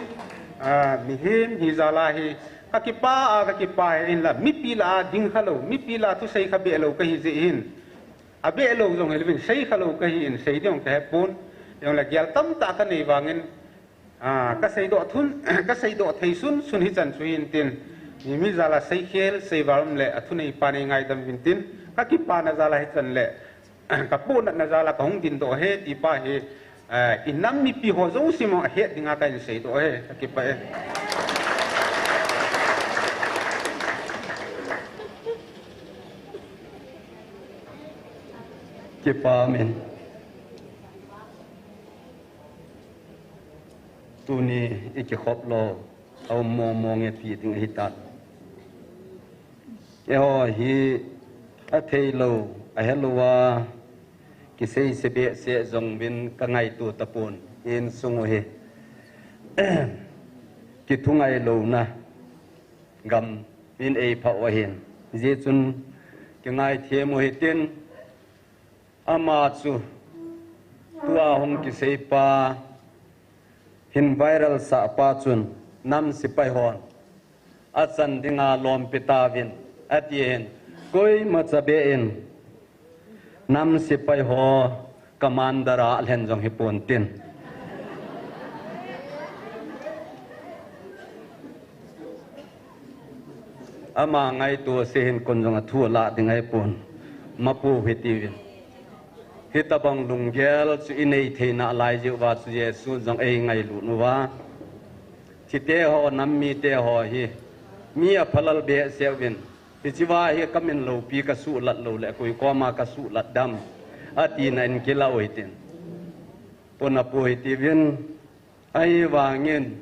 ah, mihem hijal a hi kakipah a, kakipah e, ahinla mipi lah a ding khalou, mipi lah a thusei kha behlou kahi jeh hin. Abehlou jong hilouvin, sei khalou kahi in, sei ding jong kahepon. Jongle gel tamtah kanei vangin, ah, kaseidoh thun, kaseidoh thei sun sun hichan chu hintin. Mi, mi jal a seikhel, seival um le, athunei pa nei ngaidam uvin tin. Kakipana jal a hichan le, kapohnatna jal a kahung dindoh ahi ti pa hi, eh, inam mipi ho jouse mong ahet dinga kahin seidoh ahi, kakipah e. Kipah in. Tuni ikikhop lou, aum mong mong e ti ding ahitan. Eiho hi atheilou, ahelou a, kisei se behseh jong uvin kangaito tapon, insung u hi. Kithungailouna gam in eipha u ahin. Hijeh chun kingaithem u hitin, ama chu tua hung kisei pa hin viral sah pa chun nam sepai hon achan dinga lompi tauvin ati hin, koimacha beh in nam sepai ho commander a lhen jong hipontin. Ama ngaito se hin kon jong athu alah ding ahipon. Mapu hitiuvin. Hitabang lunggel chu inei theina lai jeh uva chu Jesu jong eingailut uva. Thite ho, nam mite ho hi mi aphalal behseh uvin. Hichea hi kamin loupi kasuhlat lou le, koi koma kasuhlat dam, atina in kilah u hitin. Pona pu hitiuvin, ahivangin,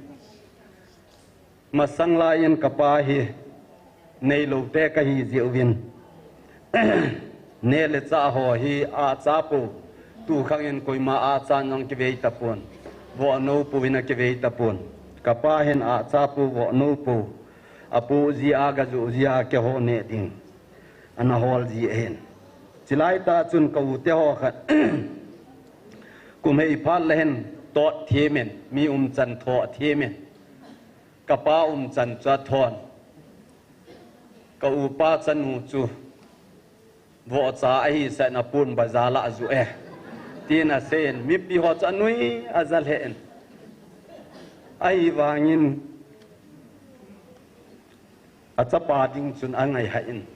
masang laiyin kapa hi neilou te kahi jeh uvin. Neh le chah ho hi achapo, tukhangin koima achan jong kivei tapon, vohnou pouvin akivei tapon. Kapa hin achapo, vohnou po, apoh jia, gajoh jia, keiho neh ding ana hol ji ahin. Chulai tah chun ka u te ho khat, kum hei phat le hin tot thimin, mi umchan thoh thimin, kapa umchan chu athon. Ka upa chanu chu vohcha ahisah in apon bazar lah ajoh e, tin aseiyin, mipi ho chu anui aja lheh in. Ahivangin, achapa ding chun angaihah in,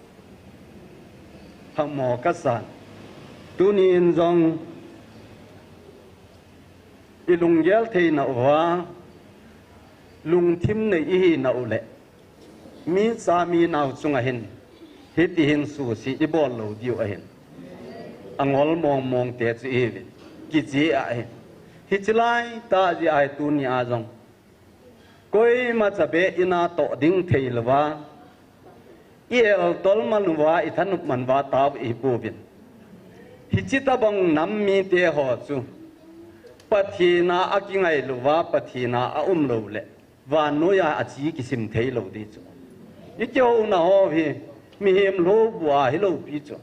phamo kasan. Tunin jong ilunggel theina uva, lungthim nei ihina u le, micha minao chunga hin hiti hin suhset ibol lou diu ahin, angol mong mong te chu ihiuvin, kijih ahin. Hiche laitah jeh ahi tunia jong koimacha beh in atoh ding theilouva, i-eltol man uva, ithanop man uva tao ihipouvin. Hiche tobang nam mite ho chu Pathen a akingailouva, Pathen a aumlou le, vannoiya ache kisim theilou ding chu. Ikihouna ho hi mihem lhoubua hilou pi chu,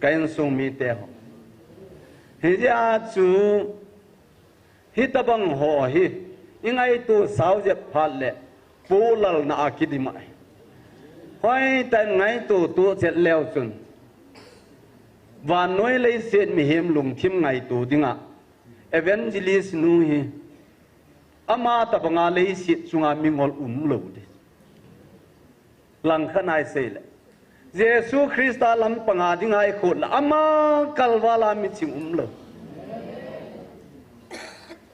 ka insung mite ho. Hijeh a chu, hitobang ho hi ingaito sao jep phat le, polalna a kidim ahi. Hoitah in ngaito toh chet leu chun, vannoi leiset mihem lungthim ngaito dinga evangelist nu hi ama tobanga leiset chunga mingol umlou ding. Langkhat a isei le, Jesu Christa lampanga dinga i khut le ama kalval a miching umlou.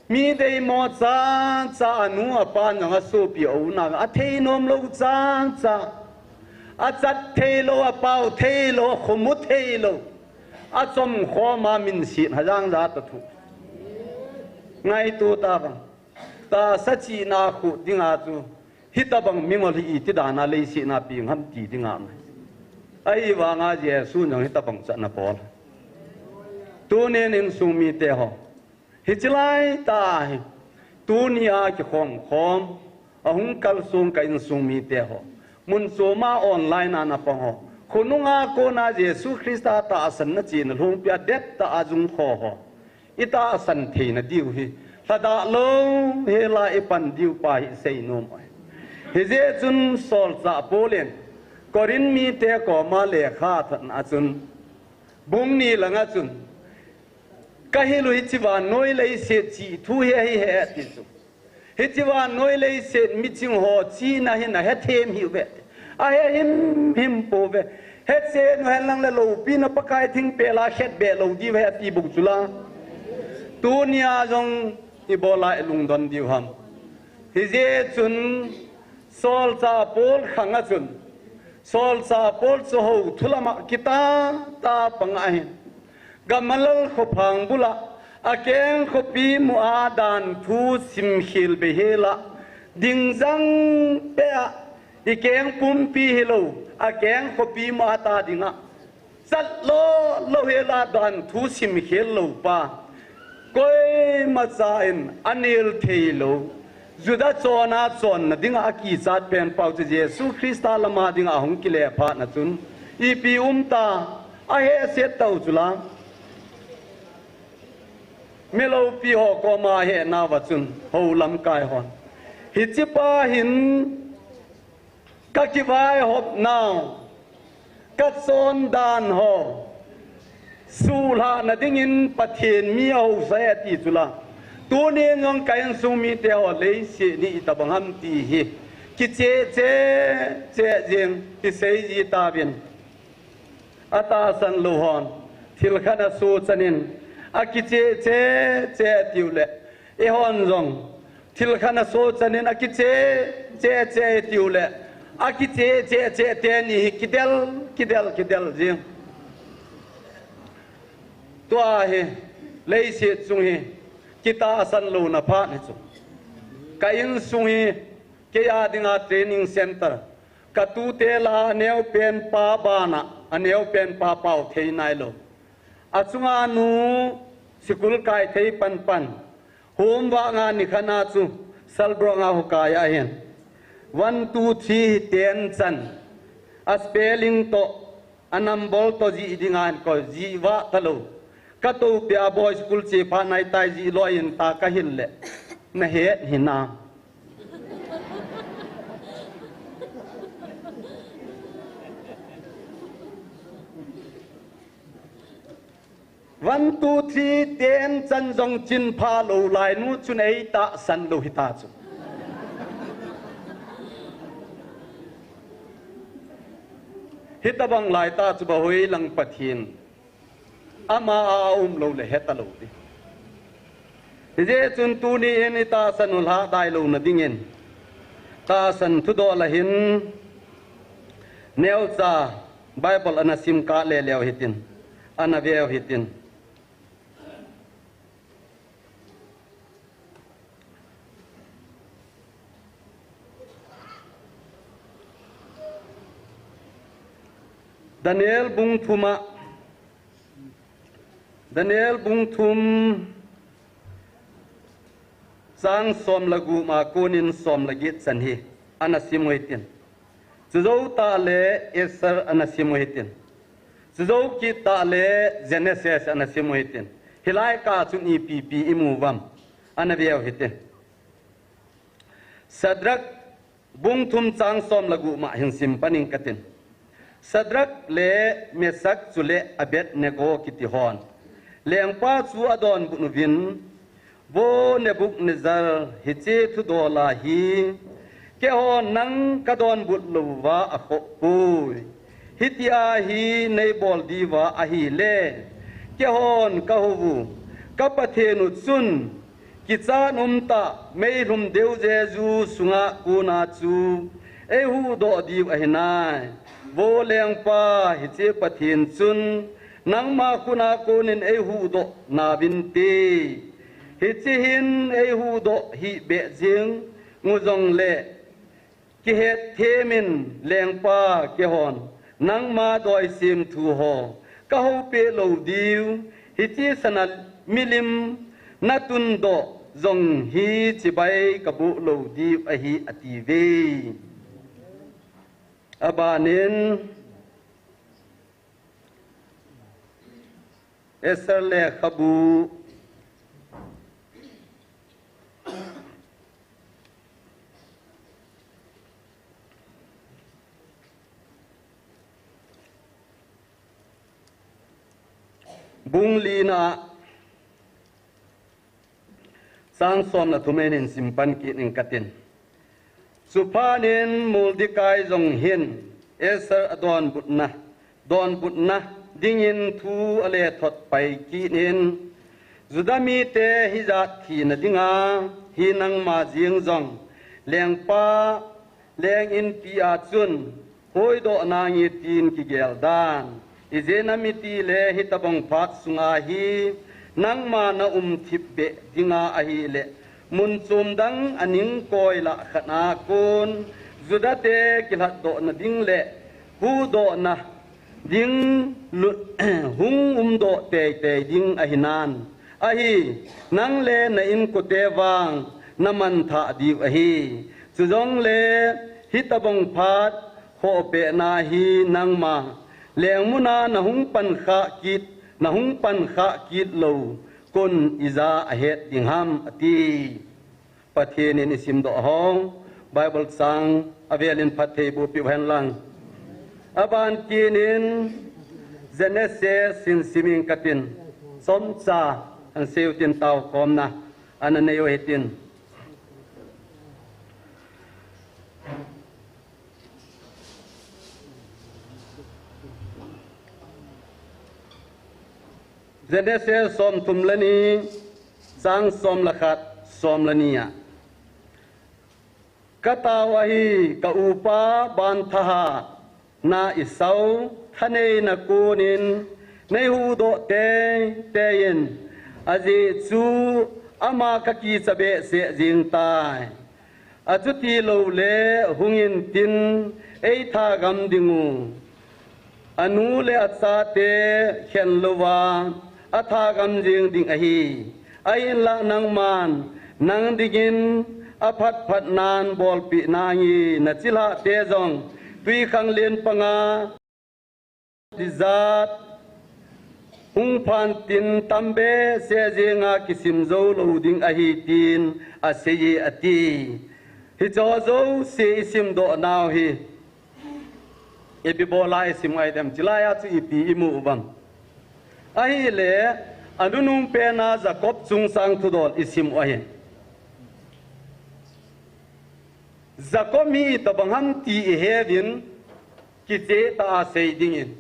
Mi deimo chacha, anu apa nang, asopi auna, athei nomlou chacha, achat theilou, apao theilou, akhomu theilou, achomkhoma minset hajang jat a thu. Ngaito tavang. Tahsa chihna khut dinga chu hitabang mingol hi iti dana leiset a peng ham ti dinga mai. Ahivanga Jesu nang hitabang chu ana bol. Tunin insung mite ho, hichi laitah hi, tunia kikhomkhom ahung kalsong ka insung mite ho, mun choma online a napang ho, khonunga kona Jesu Christa tahsanna chihna lhungpia dettah a jung kho ho, i tahsan theina diu hi lhadah lou hela i pan diu pa hi seinom ahi. Hijeh chun solchah Paul in Corinth mite koma lekha thotna chun, bung ni langa chun, kahil u hichi vannoi leiset chih thu hi ahi e ti chu. Hichi vannoi leiset miching ho chihna hi nahethem hih uve. Ahe himhim pouve. Hechen u henlang le loupina Pakai thingpel a khetbeh lou diu ahi ati bou chula. Tunia jong ibola ilungdon diu ham? Hijeh chun solchah Paul khanga chun, solchah Paul chu hou thu lama kitah tah panga hin, Gamaliel khophang bula akeng khopi mu a danthu simkhel bei hela, dingjang pea, ikeng pumpi hilou, akeng khopi mu a ta dinga chat lou lou hela danthu simkhel lou pa, koimacha in anel theilou, Juda chonna chonna dinga akichat pen pau chu Jesu Christa lama dinga ahung kile phatna chun ipi umta, ahehset tau chula. Mi loupi ho koma hehna uva chun hou lamkai hon, hichi pa hin kakivaihop nau, kachondan ho suhlhahna dingin Pathen mi ahousa e ati chula. Tunin jong ka insung mite ho leiset hi itabang ham ti hi kicheh cheh cheh jing, isei ji tauvin. Atahsan lou hon thil khat asoh chanin akicheh cheh cheh tiu le, eihon jong thil khat asoh chanin akicheh cheh cheh tiu le, akicheh cheh cheh teni hi kidel kidel kidel jing. Tua hi leiset chung hi kitahsan louna phat hi chu. Ka insung hi kei a dinga training center, ka tute lah a aneopen pa bana aneopen pa pao thei nailou. Achunga nu sikul kai thei panpan. Hom vanga nikhat a chu salbro nga hukai ahin, one two three hi ten chan, a spelling toh, a number toh jih dinga hin koi jih vah talou. Ka topia boy school che phat naitai jih loi in ta kahil le, nahet hinam? One two three ten chan jong chinpha lou lai nu chun eitahsan lou hita chu. Hitabang laitah chu bahoi lang Pathen ama a umlou le hetalou ti. Hijeh chun tuni in itahsan u lhahdai louna dingin tahsan thudoh lahin neocha Bible ana sim kah leleu hitin, ana veu hitin. Daniel bung thum a, Daniel bung thum chang som le gup a konin som le get chan hi ana sim u hitin. Chujou tah le Esther ana sim u hitin. Chujou kit tah le Genesis ana sim u hitin. Hilai kah chun ipi ipi imu uvam ana veu hitin. Shadrach bung thum chang som le gup ma hin sim panin katin. Shadrach le Meshach chule Abednego kiti hon lengpa chu adonbut uvin, Vo Nebuchadnezzar, hiche thudola hi keihon nang kadonbut louva akhoh poi. Hitia hi neibol diuva ahile, keihon kahou u, ka Pathen u chun, kichat umtah, meilhum deu Jesu sunga kona chu eihuhdoh diu ahinai. Vo lengpa, hiche Pathen chun, nangma khut a konin eihuhdoh nauvinte. Hiche hin eihuhdoh hih beh jing u jongle, kihet themin lengpa keihon, nangma doisem thu ho kahou peh lou diu, hiche sana milim natundoh jong hi chibai kaboh lou diu ahi atiuve. Abanin, Esther lekhabu bung lina, chang som le thum in simpan kit ing katin. Chuphat in Mordekai jong hin Esther adonbutna, donbutna dingin thu alethot pai kit in, Juda mite hijat thina dinga hi nangma jeng jong lengpa, leng inpi a chun hoidoh nange tin kigel dan. Ijeh inem itile hitobang phat sunga hi nangma naum thip beh dinga ahile, mun chom dang aning koi lah khat a kon Juda te kilhatdohna ding le huhdohna ding lut, hung umdoh teitei ding ahinan ahi, nang le na inkote vang namanthah diu ahi. Chujongle hitobang phat khohpehna hi nangma lengmun a nahung pankhah kit, nahung pankhah kit lou kon ija ahet ding ham, ati. Pathen in isimdoh hou Bible chang avelin phattheiboh peh uhen lang. Aban kit in Genesis in sim ing katin, chomcha kahin sei utin, taokhomna ana nei u hitin. Genesis somthum le ni, chang som le khat, som le ni a. Katao ahi, ka upa banthahat na Esau, thaneina konin neihuhdoh teitei in, ajeh chu ama kakicha behseh jeng tai. Achuti loule hungin tin, eitha gam ding u. Anu le achate khen louva atha gam jeng ding ahi. Ahinlah nangman nang dingin aphatphat nan bolpeh nange, nachilhahte jong twikhanglen panga ijat hung phan tin, tambehseh jenga kisim jou lou ding ahi, tin aseiye, ati. Hicheho jouse isimdoh nau hi ipi bola isim u ahi dem, chulai a chu ipi imu uvem? Ahile, anunung pena Jacob chungchang thudol isim u ahi. Jacob hi itobang ham ti iheuvin, kicheh tah a sei dingin,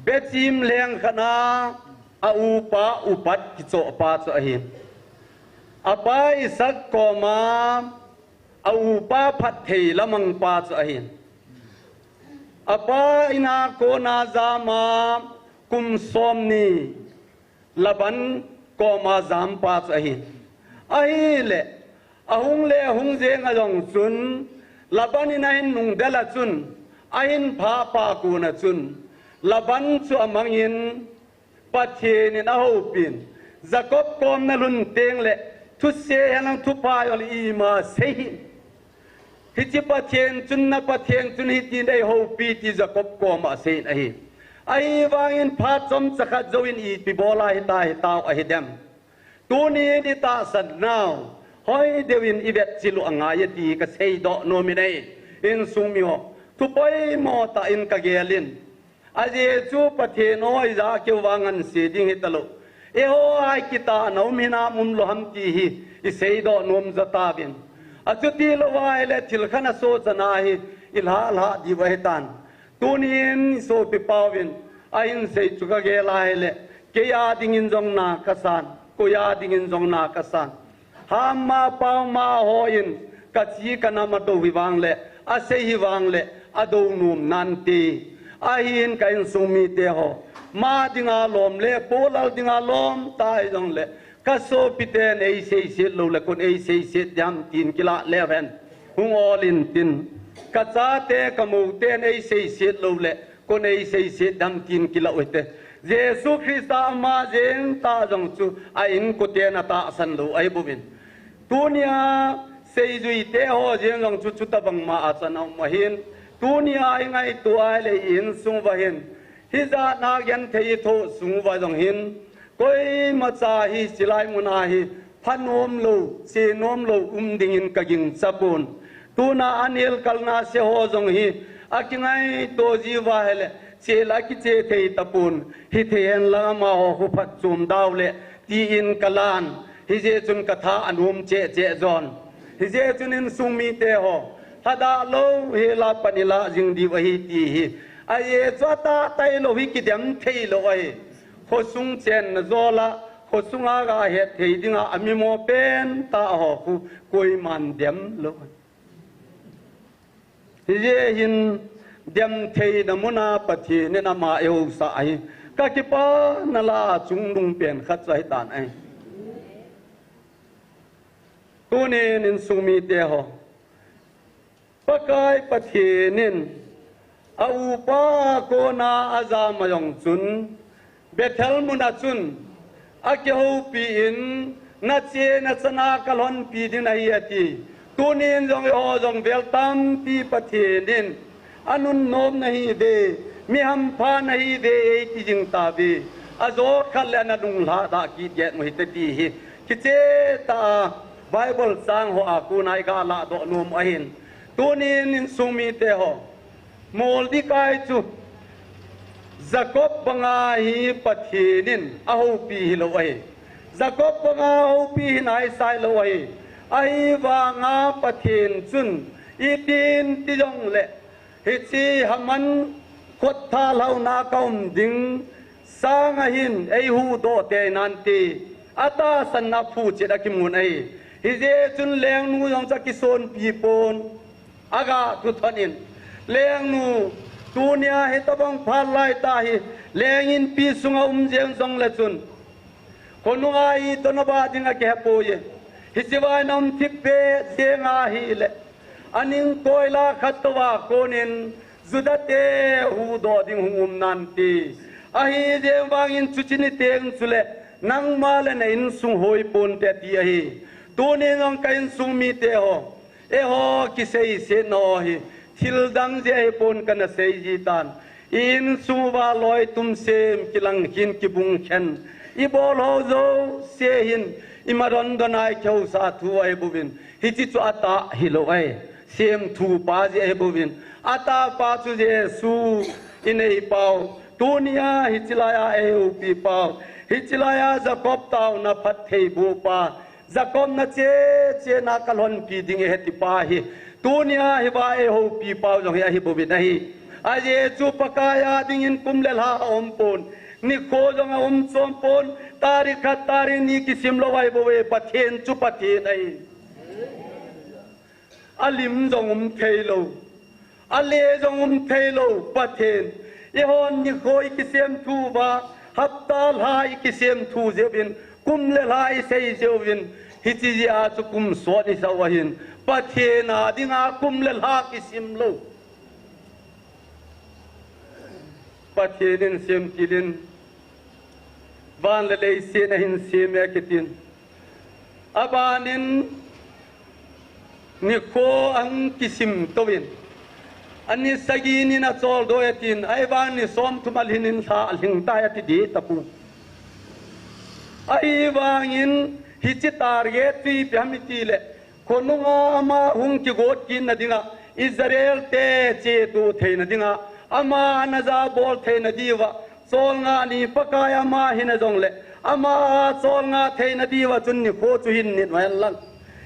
bechim leng khat a aupa upat kichoh pa chu ahin. Apa Isaac koma aupa phatthei lamang pa chu ahin. Apa ina kona jama kum somni Laban koma jampa chu ahin. Ahile, ahung le ahung jenga jong chun, Laban in ahin nungdel a chun, ahin phah pa kona chun, Laban chu amangin, Pathen in ahoupin, Jacob kom nalhun tengle, thusei henlang thupha jongle ima sei hih in. Hiche Pathen chun, na Pathen chun hitin eihoupi ti Jacob koma aseiyin ahi. Ahivangin phat chomcha khat jouvin ipi bola hita hitau ahidem? Tunin itahsan nau hoi deuvin ivetchil u angai e ti kaseidoh nomin ahi. Insung miho, thu poimo tah in kagelin. Ajeh chu Pathen o, ija keu vang anse ding hitalou. Eiho a ikitahna um hinam umlou ham ti hi iseidoh nom jotauvin. Achuti louva ahile thil khat asochan ahi, ilhalha diu ahitan. Tunin sopi pauvin ahin sei chu kagel a ahile, kei a dingin jong na kasan, koi a dingin jong na kasan. Hamma pauma hon kachi kanam adou hi vangle, asei hi vangle, adou nom nante. Ahin ka insung mite ho, ma dinga lom le polal dinga lom ta hijongle, kasopiten eiseiset loule koin eiseiset diam tin kilah leuhen. Hung ol intin. Kachate kamouten eiseiset loule koin eiseiset diam tin kilah uhite. Jesu Christa ama jeng tah jong chu a inkoten atahsan lou ahibouvin. Tunia seijuite ho jeng jong chu chutobangma a chan aum ahin. Tunia ingaito ahile i insung uva hin, hijat a genthei ithoh sung uva jong hin, koimacha hiche lai muna hi phanom lou, chenom lou um dingin kagingchapon. Tuna anelkalna se ho jong hi akingaito jiuva ahile, chela kiche thei tapon, hithei henlang amaho khu phatchom daule, tin kalan, hijeh chun katha anom cheh cheh jon. Hijeh chun insung mite ho, lhadah lou hela pan ilah jing diu ahi ti hi, ajeh chu atah tailou hi kidem theilou ahi. Khosung chenna jola, khosunga gahet thei dinga amimo pentah ho khu koiman dem lou. Hijeh hin dem theina muna Pathen in ama eihousah ahi. Kakipana lah a chungnung pen khat chu ahitan ahi. Tunin insung mite ho, Pakai Pathen in aupa kona ajama jong chun, Bethel muna chun akihoupi in, nache nachana kalhonpi ding nahi ati. Tunin jong eiho jong vel tampi Pathen in anunnom nahiuve, mi hampha nahiuve eiti jing tauve. Ajo khat le ana lunglhadah kit jeng uhite ti hi kichehtah a Bible chang hoa kona iga lahdoh nom ahin. Tunin insung mite ho, Mordecai chu Jacob banga hi Pathen in ahoupi hilou ahi. Jacob banga houpi hi naisai lou ahi. Ahivanga Pathen chun itin ti jongle, hiche Haman khut thalhauna kaum ding sanga hin eihuhdoh tei nante, atahsanna phuchet akimun ahi. Hijeh chun lengnu jong chu akisonpi pon, aga thuthon in, lengnu, tunia hitobang phat laitah hi leng inpi sunga um jeng jongle chun, khonunga itoh nabah ding akihepoi. Hiche vai naum thipbeh jenga ahile, aning koila khat touva konin Juda te huhdoh ding hung um nante. Ahijeng vangin chuche niteng chule nangma le na insung hoi ponte ti ahi. Tunin jong ka insung mite ho, eiho kiseisetna ho hi thildang jeh ahipon kana seiji tan. I insung uva loitum sem, kilang khen, kibung khen, ibol ho jouse hin ima dondon a ikihousa thu ahibouvin, hiche chu atah hilou ahi. Semthupa jeh ahibouvin, atahpa chu Jesu, ineipau, tunia hiche laiya eihoupipau, hiche laiya Jacob taona phattheibohpa, Jacob nache chena kalhonpi ding eihetipa hi, tunia hiva eihoupipau jong hi ahibouvin ahi. Ajeh chu Pakai a dingin kum le lha aumpon, nikho jong aum chompon, tarik khat tarik ni kisimlou ahibouve, Pathen chu Pathen ahi. Alim jong um theilou, ale jong um theilou Pathen, eihon nikho ikisemthu uva, hapta lha ikisemthu jeh uvin, kum le lha isei jeh uvin, hiche jeh a chu kum sot isah u ahin, Pathen a dinga kum le lha kisimlou. Pathen in semtilin, van le leiset ahin seme akitin. Abanin nikho ahung kisim touvin, ani sagi nin acholdo e atin, ahivangin ni somthum alhinin lha alhingtai ati deh tapon. Ahivangin hiche target chu ipi ham itile, khonunga ama hung kigot kitna dinga, Israel te cheto theina dinga, ama ana jabol theina diuva, cholngah ni Pakai ama hina jongle, ama a cholngah theina diuva chun nikho chu hin nit uhen lang.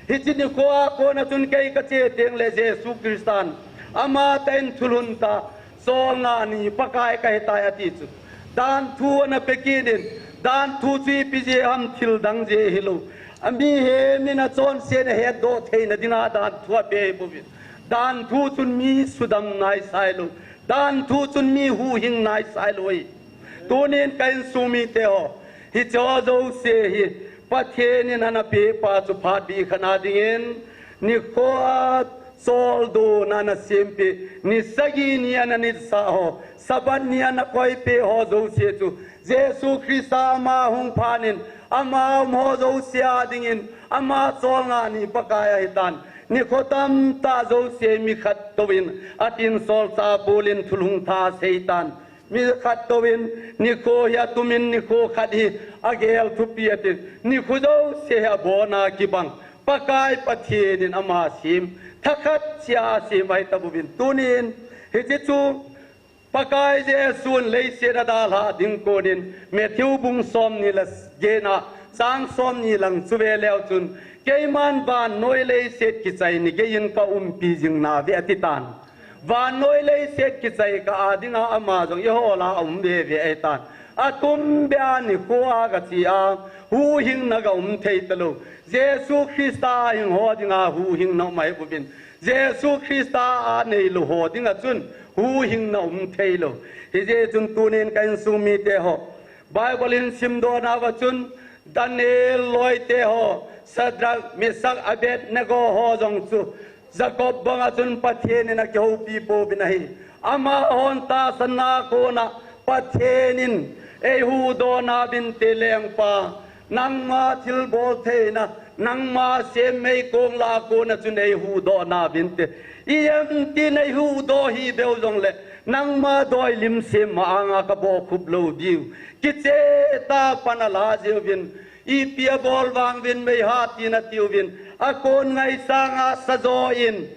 Hiche nikho a kona chun kei kache tengle Jesu Christan amatah in thulhun ta, Cholngah ni Pakai kahitai ati chu. Danthu ana pe kit in, danthu chu ipi jeh ham thil dang jeh hilou. Amihem in achonset a hetdoh theina dinga danthu ape ahi bouvin. Danthu chun mi sudam naisai lou. Danthu chun mi huhhing naisai lou ahi. Tunin ka insung mite ho, hiche ho jouse hi Pathen in ana peh pa chu phat bih khat na dingin, nikho a choldo na ana sempeh, ni sagi ni ana nitsah ho, Sabbath ni ana koipeh ho jouse chu, Jesu Christa ama hung phat in, ama um ho jouse a dingin, ama cholngah ni Pakai ahitan, nikho tamtah jouse mi khat touvin, atin solchah Paul in thulhung tha aseitan. Mi khat touvin, nikho hi atumin nikho khat hi agel thupi atin, nikho jouse hi abona kibang Pakai Pathen in ama sem, thakhat cheh a asem ahi tabouvin. Tunin, hiche chu Pakai Jesun leiset a dalhah ding konin, Matthew bung somni le get na, chang somni lang chu ve leu chun, keiman vannoi leiset kichai ni geiyin ka umpi jing nauve ati tan. Vannoi leiset kichai kah a dinga ama jong eiho lah a um veve ahitan. Atumbeh a nikho a gache a, huhhingna ga um thei talou. Jesu Christa a hing ho dinga huhhingna um ahi bouvin. Jesu Christa a neilou ho dinga chun huhhingna um thei lou. Hijeh chun tunin ka insung mite ho, Bible in simdoh nauva chun, Daniel loite ho, Shadrach, Meshach, Abednego ho jong chu, Jacob banga chun Pathen in akihoupi pouvin ahi. Amahon tahsan na kona Pathen in eihuhdoh nauvinte lengpa. Nangma thilbol theina, nangma sem meikong lah a kona chun eihuhdoh nauvinte. Ijemtin eihuhdoh hih beu jongle, nangma doilim sem ma anga kabohkhup lou diu. Kicheh tah a pan ala jiuvin, ipi abol vang uvin meiha tin atiuvin, akon ngaisang a sajo in,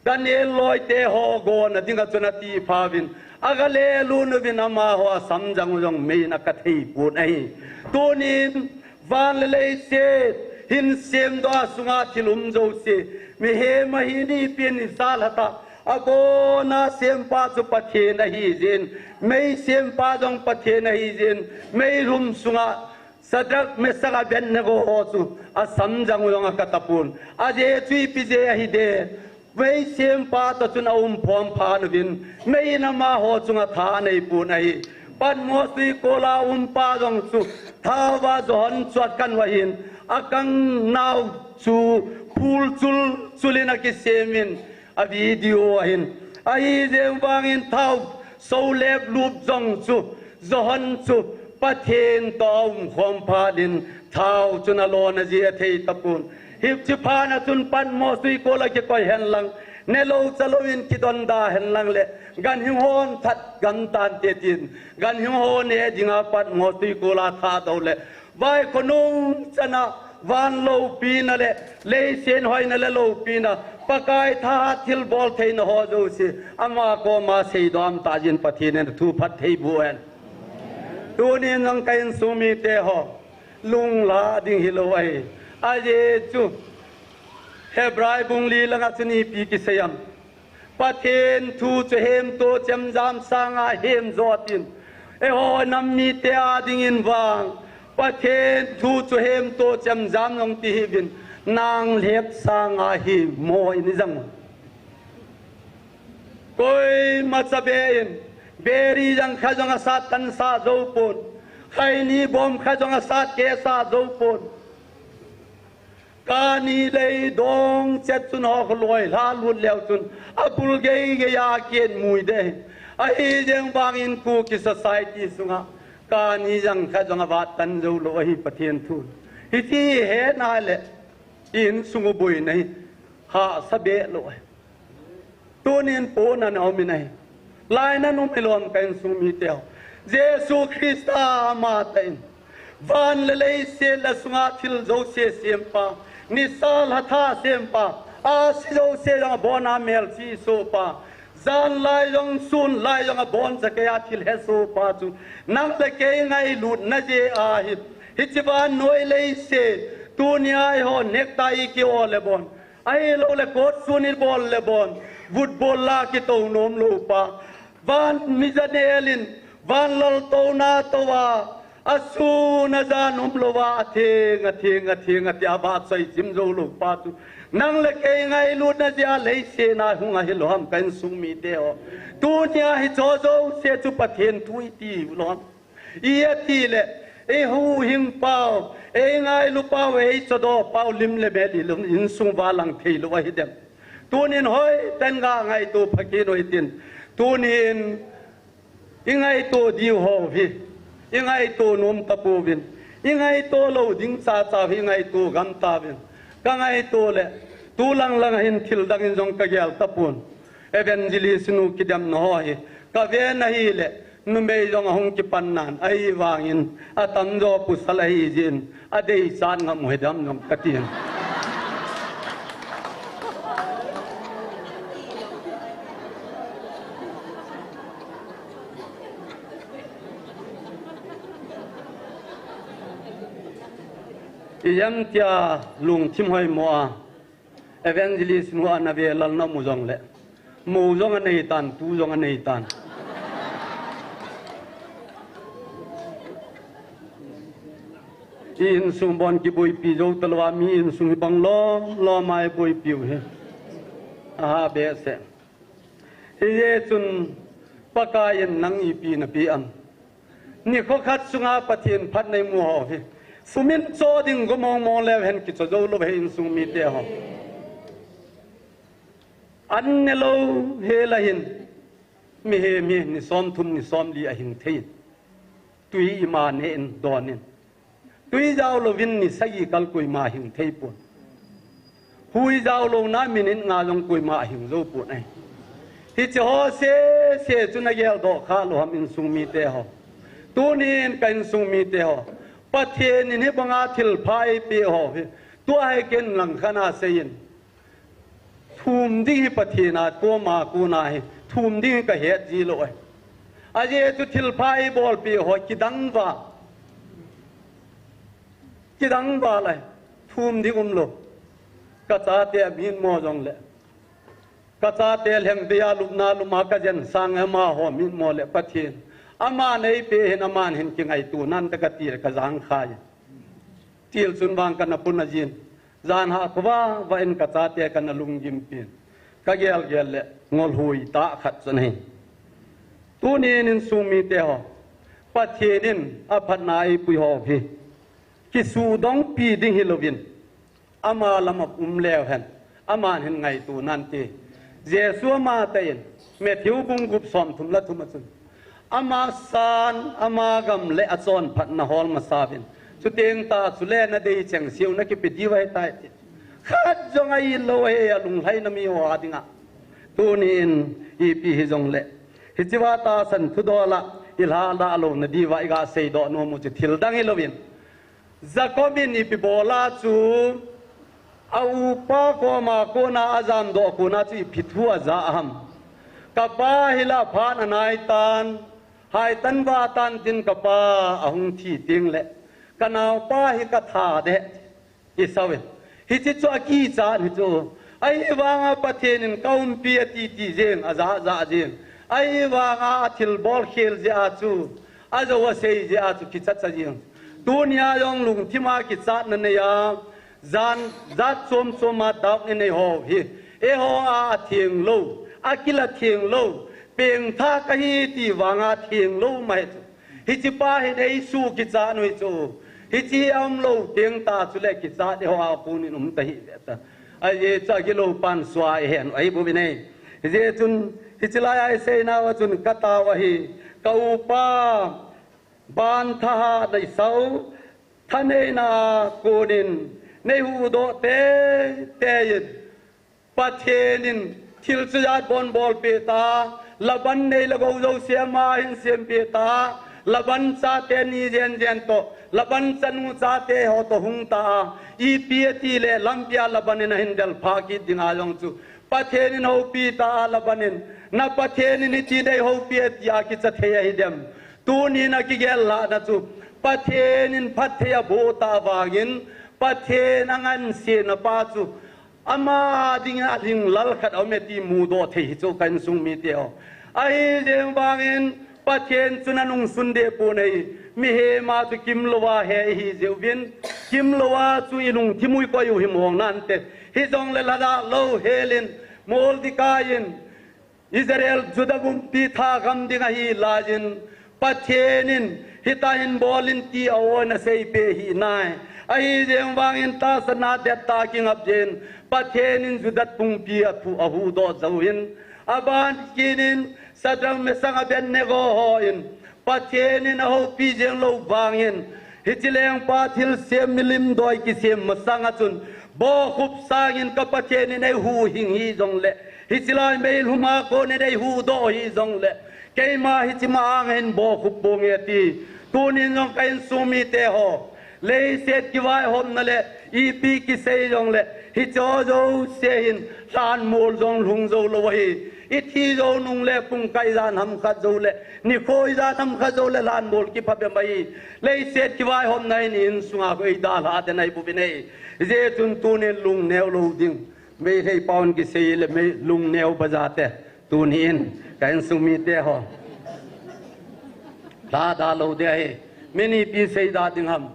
Daniel loite ho gonna dinga chun atipha uvin, aga lelut uvin amaho asam jang u jong meiyin akathei pon ahi. Tunin, van le leiset hin semdoh a sunga thil um jouse, mihem ahin ipi in nisa lha tah, abona sempa chu Pathen ahijeh in, mei sempa jong Pathen ahijeh in, meilhum sunga Shadrach, Meshach, Abednego ho chu asam jang u jong akatapon. Ajeh chu ipi jeh ahi dem? Mei sempa toh chun aumkhom phat uvin, meiyin amaho chunga tha aneipon ahi. Patmos twikol a umpa jong chu thao a Johan chu akang uva hin, akang nau chu phul chul chul in akisemin, a video ahin. Ahijeng vangin thao solep lup jong chu, Johan chu Pathen toh aumkhom phat in thao chun alona jeh athei tapon. Hiche phat a chun Patmos twikol a kikoi henlang, nelou chalou in kidonda henlang le, ganhing hon that gam tante tin, ganhing ho neh dinga Patmos twikol a thahdoh le, vaikhonung chana van loupina le, leiset hoina le loupina, Pakai thahat thilbol theina ho jouse, ama koma seidoh tah jin Pathen in athu phatthei boh hen. Tunin jong ka insung mite ho, lunglha ding hilou ahi. Ajeh chu, Hebrai bung li langa chun ipi kisei em? Pathen thu chu hemto chemjam sanga hemjo atin. Eiho nam mite a dingin vang, Pathen thu chu hemto chemjam jong ti hih uvin, nanglhep sanga himo in ijang u. Koima chabeh in, biri jang khat jong asat tansah jou pon, khaini bom khat jong asat kesah jou pon. Kani lei dong chet chun ho kholoi lha lut leu chun, abul geigei a ken mui ding. Ahijeng vangin Kuki society sunga kani jang khat jong avat tan jou lou ahi Pathen thu. Hiti hi hena le, insung u boina hi hahsa beh lou ahi. Tunin pona na um in ahi. Lainat um hilou em ka insung mite ho? Jesu Christa amatah in, van le leiset le sunga thil jouse sempa, nisa lha tha sempa, ahsi jouse jong abona melchih sohpa, jan lai jong sun lai jong aboncha keiya thil hesohpa chu, nang le kei ngailutna jeh ahi. Hiche vannoi leiset, tunia eiho necktie i ki-o le bon, ahilouleh coat suit i bol le bon, football la kitou nom lou pa, Van mi janel in, van laltouna tou a, asun ajan umlou a, atheng, atheng, atheng, atheng, avahchoi chim jou lou pa chu. Nang le kei ngailutna jeh a leiset a hung ahi lou ham ka insung mite ho. Tunia hiche jouse chu Pathen thu iti lou ham. Iti le, eihuhhing pau, eingailu pau, eichodoh pau, lim le mel ilum insung uva lang thei lou ahi dem. Tunin hoitah in ga ngaito pha kit u hitin. Tunin ingaito diu ho hi, ingaito nom tapouvin. Ingaito lou ding chacha hi ingaito gam tauvin. Ka ngaito le, tu lang lang a hin thil dang in jong ka gel tapon. Evangelist nu kidemna ho hi ka ve na hile, numei jong ahung kipan nan, ahivangin atamjo pasal ahi jeh in, adeichat ngam u hidem jong ka tin. Ijemtia lungthim hoimo a evangelist nu ana ve lal na mu jongle, mou jong anei tan, tu jong anei tan. I insung bon kiboipi jou talou a, mi insung hibang lom lom a iboipi u hi. Aha behseh. Hijeh chun Pakai in nang ipi napi am? Nikho khat sunga Pathen phatna imu ho hi, sumin cho ding gomong mong leu hen kicho jou lou hi insung mite ho. An ne lou hel a hin, mihem hi ni somthum ni somli ahing thei. Tui ima ne in don in. Tui jao louvin ni sagi kal koima hing thei pon. Hui jao louna minute nga jong koima ahing jou pon ahi. Hiche ho sese chu na geldoh kha lou ham insung mite ho? Tunin ka insung mite ho, Pathen in hibanga thilpha eipeh ho hi, tua hi ken langkhat a seiyin. Thum ding hi Pathen a koma kona hi thum ding hi ka het ji lou ahi. Ajeh chu thilpha eibolpeh ho kidang val. Kidang val ahi. Thum ding umlou. Ka chate amin mo jongle, ka chate lhengvei a lupna lum a ka jen sang amaho min mo le Pathen, aman eipeh hin aman hin kingaito nan te ka ti le ka jang khai. Til chun vang ka na pun ajin. Jan hah khovah vah in ka chate ka na lunggim pin. Ka gelgel le ngol hui tah khat chu ahi. Tunin insung mite ho, Pathen in aphatna eipui ho hi kisudongpi ding hilouvin, ama lam a um leu hen, aman hin ngaito nan ti. Jesu ama tah in, Matthew bung gup somthum le thum a chun, ama san, ama gam le achonphatna hol masa uvin. Chuteng tah chule nadei chengse u nakipe diu ahitai ti. Khat jong a-it lou ahi, alunglhaina miho a dinga. Tunin ipi hijongle, hichea tahsan thudol a ilhadah louna diuva iga seidoh nom u chu thil dang hilouvin, Jacob in ipi bol a chu, a upa koma kona ajamdoh kona chu ipi thu aja ham? Ka pa hi la phat anai tan, haitan vah tan tin ka pa ahung thi teng le, ka naopa hi ka that ding, Esau in. Hiche chu akichat hi chu. Ahivanga Pathen in ka umpi ati ti jeng, aja ja jeng. Ahivanga athilbol khel jeh a chu, ajou asei jeh a chu kicha cha jeng. Tunia jong lungthim a kichatna nei a, jan, jat chom chom a doubt inei ho hi, eiho a atheng lou, akila theng lou, pengtha kahi ti vanga theng lou ma hi chu. Hiche pa hin eisuh kichat u hi chu. Hiche a umlou teng tah chule kichat eiho a kon in um ta hih ve ta. Ajeh chu agilou pan sua eihen u ahi bou vin ahi. Hijeh chun hiche lai a isei nau a chun ka tao ahi, ka upa, ban thahatna Esau, thaneina a kon in nei huhdoh teitei in, Pathen in thil chujat bon bolpeh ta, Laban nei le gou jouse ama hin sempeh ta, Laban chate ni jen jen toh, Laban chanu chate ho toh hung ta a, ipi ati le lampi a Laban in ahin delphah kit ding a jong chu, Pathen in houpi ta a Laban in, na Pathen in hiti nei houpi e tia kicha thei ahi dem? Tunin akigel lhahna chu, Pathen in phatthei aboh ta vangin, Pathen angansena pa chu, ama dingin alhinglel khat aume ti mudoh thei hi chu ka insung mite ho. Ahijeng vangin Pathen chun anungsun deh pon ahi. Mihem a chu kimlouva he ihi jeh uvin, kimlouva chu ilungthim u ikoi u himong nante. Hijongle lhadah lou helin Mordecai in Israel Judah gumpi thagam ding ahi laiyin, Pathen in hitia hin bol in ti a-o in aseipeh ahi nai. Ahijeng vangin tahsa na dettah kingap jeh in Pathen in Judah pumpi athu ahuhdoh jouvin, aban kinin Shadrach, Meshach, Abednego hon Pathen in ahoupi jeng lou vangin, hiche lengpa thilsem milim doi kisem masang a chun bohkhup sangin ka Pathen in eihuhhing hijongle, hiche lai meilhum a kon in eihuhdoh hijongle, keima hiche ma-anga hin bohkhup ponge ati. Tunin jong ka insung mite ho, leiset kivaihopna le ipi kisei jongle, hicheho jouse hin lhanmol jong lhung jou lou ahi. Ithi jou nung le pungkai jan ham khat jou le, nikho jan ham khat jou le lhanmol kipha bep ahi. Leiset kivaihopna in insunga khu eidalha den ahi bouvin ahi. Hijeh chun tunin lungneo lou ding. Meitei paon kisei le mei lungneo bazate. Tunin ka insung mite ho, lhadah lou ding ahi. Min ipi seidah ding ham.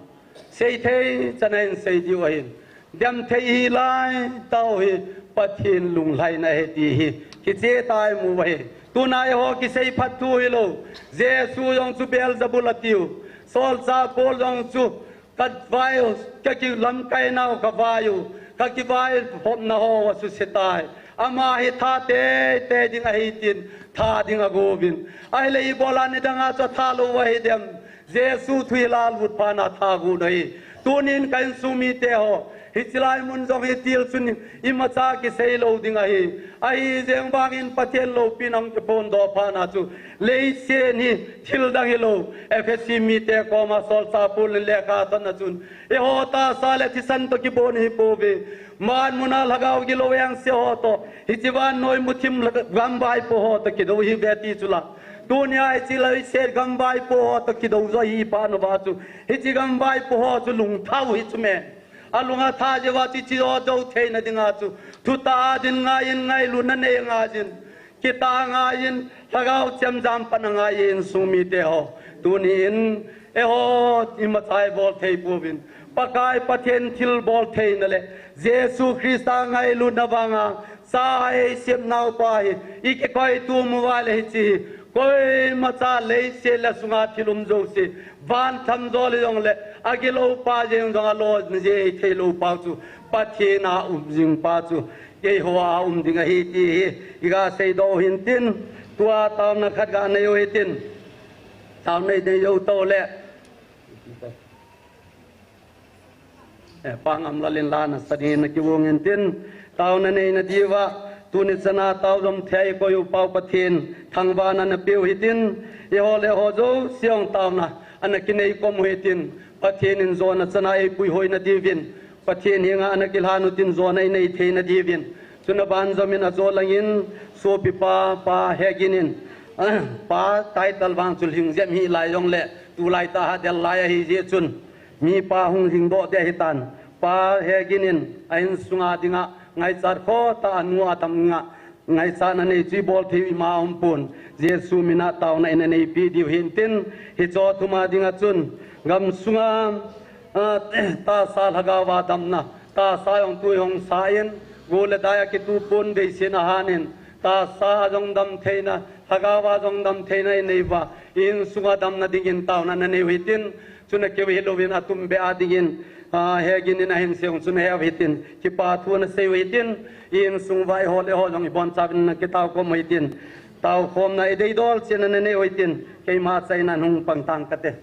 Seithei chana in sei diu ahin. Demthei hi lai tau hi Pathen lunglhaina ahi ti hi kicheh tah a imu u ahi. Tuna eiho kisei phat thu hilou. Jesu jong chu Beelzebul atiu. Solchah Paul jong chu kavai u, kakilamkainau kavai u, kakivaihopna ho asuse tai. Ama hi tha teitei ding ahi tin, tha ding agouvin. Ahile ibola nidanga chu atha lou u ahi dem. Jesu thu hi la lut phat na tha agot u ahi. Tunin ka insung mite ho, hiche lai mun jong hi til chun imacha kisei lou ding ahi. Ahijeng vangin Pathen loupina hung kiphondoh phat na chu, leiset hi thildang hilou. Ephesi mite koma solchah Paul in lekha athotna chun, eiho tahsa le thisan toh kibon ahipouve. Manmuna lhagao gilou engse ho toh, hiche vannoi muthim lha-, gamvaipo ho toh kidou ihiuve ati chula. Tunia hiche leiset gamvaipo ho toh kidou joh ihi phat uva chu, hiche gamvaipo ho chu lungthah u hi chu me. Alung atha jeh uva chu hiche ho jou theina dinga chu, thutah a din ngaiyin, ngailutna nei ngaiyin, kitah a ngaiyin, lhagao chemjam pan a ngaiyin, insung mite ho. Tunin eiho imacha ibol thei pouvin, Pakai Pathen thilbol theina le Jesu Christa ngailutna vanga cha eisem naupa hi ikikoitom uva le hiche hi koimacha leiset le asunga thil um jouse, van thamjol hijongle, agiloupa jeng jong alona jeh eithei lou pau chu, Pathen a um jing pa chu keiho a um ding ahi ti hi iga seidoh u hintin, tua taona khat ga nei u hitin. Taona nei jou tole, eh, Pa Ngamlal in la nasa dingin nakivon intin, taona neina diuva tuni chana tao jom thei koi u pau Pathen thangvahna napeu hitin, eiho le eiho jouse jong taona ana kinei khom u hitin, Pathen in jona chana eipuihoina diuvin, Pathen henga ana kilhan utin jona inei theina diuvin. Chuna ban jomin ajo langin sopipa, Pa Hegin in, Pa title vang chu lhing jep hih lai jongle, tulai tah a del lai ahi jeh chun, mipa hung lhingdoh ding ahitan. Pa Hegin in a insunga dinga ngaichat khoh tah a anu a tam dinga ngaichatna nei chu ibol thei u ima umpon, Jesu mina taona ina neipi diu hintin, hiche thuma dinga chun gamsunga, ah, tahsa lhagao a damna, tahsa jong tui hong sa in, go le dai a kituh pon, beiseina ahan in, tahsa a jong dam theina, lhagao a jong dam theina inei uva, insunga damna dingin taona nanei u hitin, chuna keu hilouvin atum beh a dingin, ah, Hegin in ahin sei u chun heu hitin, kipa thu nasei u hitin, insung uva eiho le eiho jong ibonchauvin nakitao khom u hitin, taokhomna ideidol cheh a nanei u hitin, keima achaina hung pang tang kate.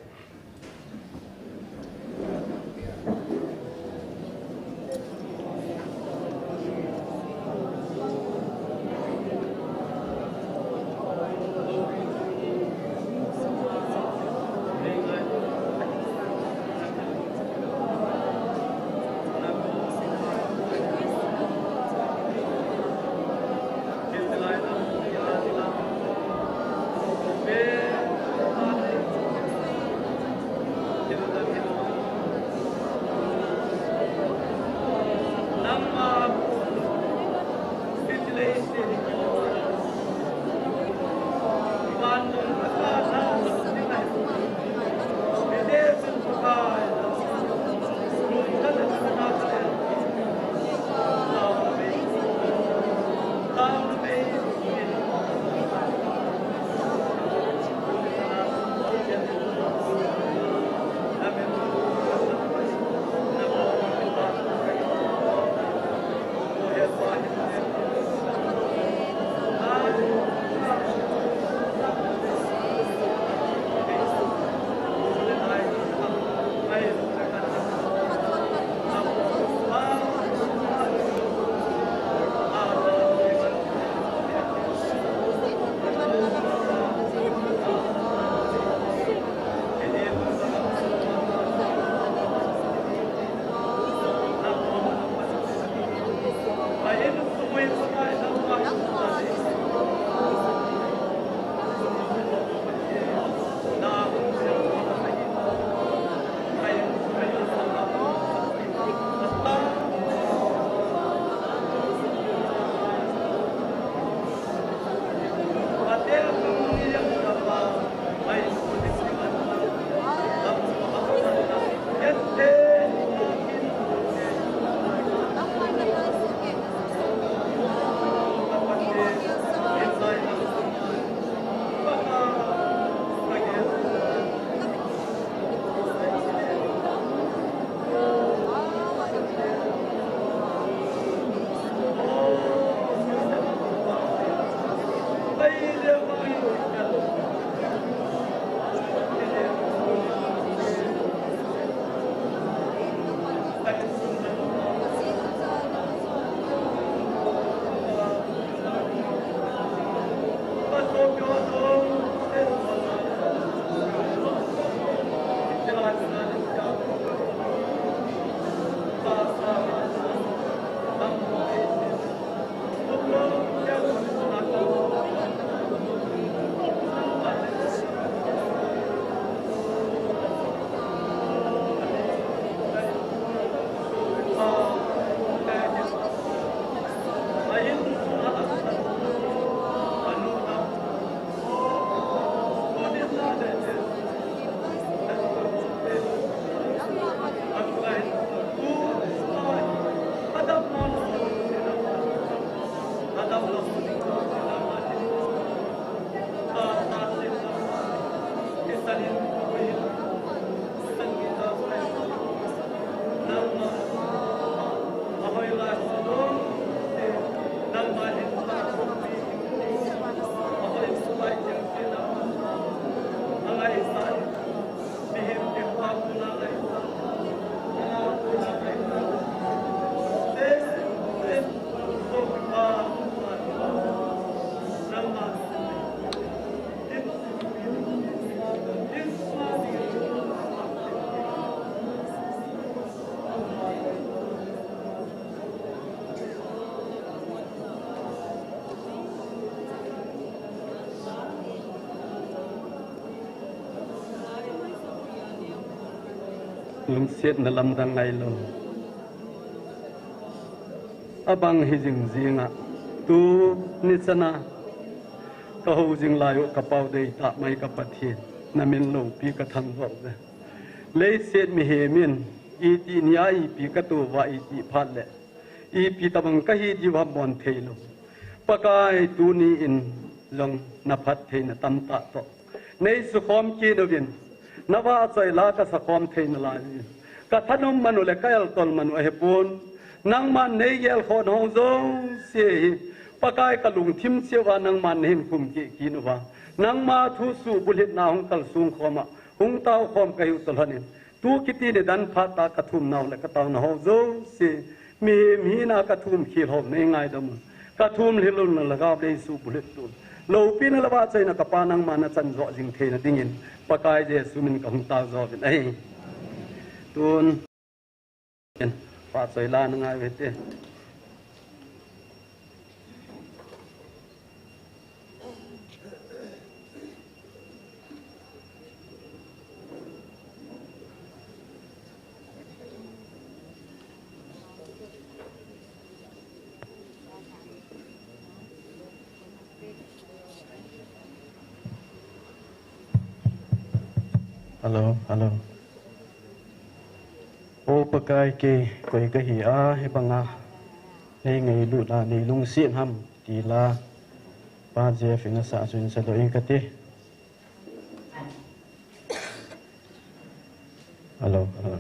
Lungsetna lamdang ngailou. Abang hi jing jinga, tuni chana kahou jing lai u ka Pau deitah mai ka Pathen, na min loupi ka thangvah uve. Leiset mihem in iti nia ipi ka tou uva, iti phat le ipi tabang kahi diu ham mon theilou. Pakai, tuni in jong na phattheina tamtah toh nei sukhom kit uvin, na vahchoi la ka sakhom theina lai in, ka thanom man u le ka eltol man u ahipon, nangman nei gelkhohna ho jouse hi, Pakai, ka lungthim cheh uva nangman na hin khum keh kit uva, nangma thu suhbulhitna hung kalsong khom a, hung taokhom kahiu toh lhon in, tu kiti nidan phat a ka thumnau le ka taonau ho jouse, mihem hina ka thumkhel ho nei ngaidam un. Ka thumlhil un, na lhagao dei suhbulhit un. Loupina le vahchoina ka Pa nangma na chan joh jing theina dingin, Pakai Jesu min ka hung tao jouvin ahi. Tun, vahchoi la na ngai u hite. Hello, hello. O Pakai, kei koi kahi a, hibanga nei ngailut a nei lungset ham ti la, Pa Jeff in asah chu in sadoh inge kati. Hello, hello.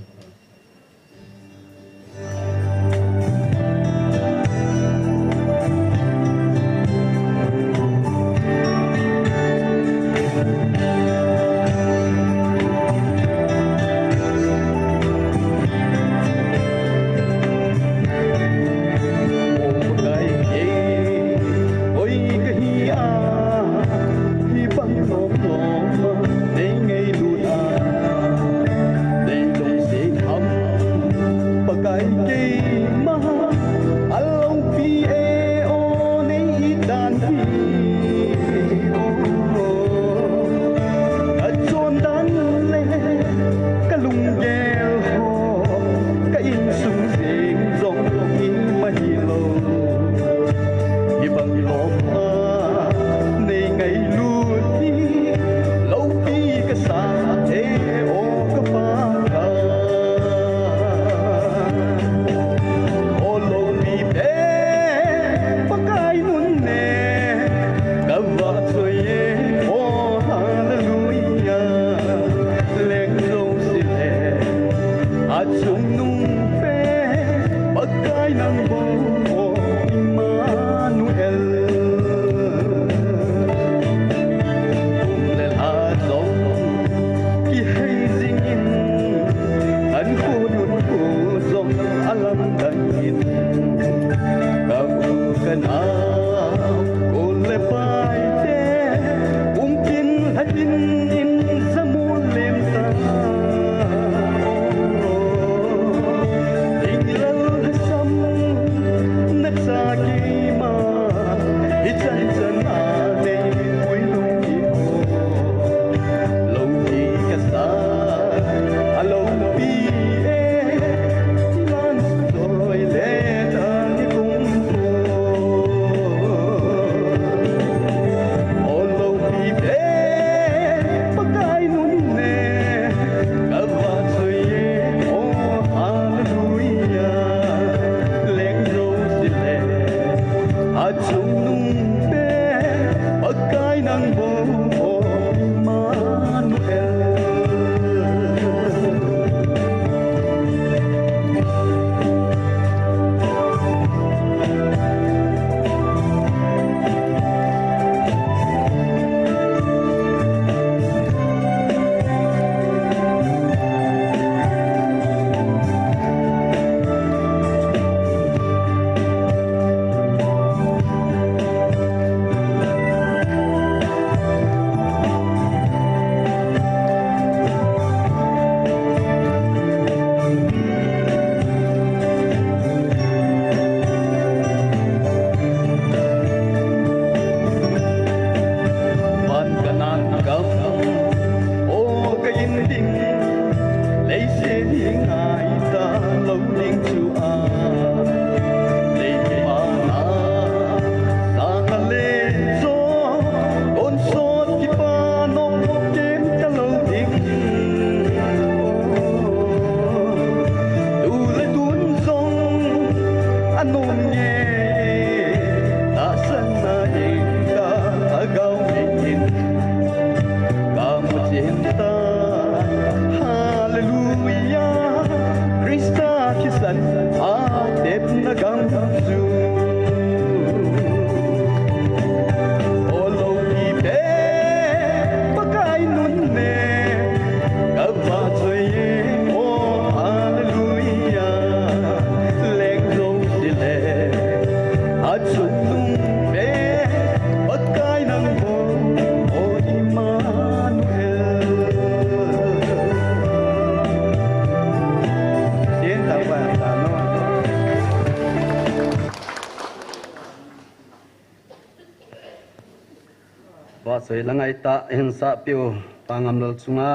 Soi la ngai ta hin sa piu pa ngam lal chunga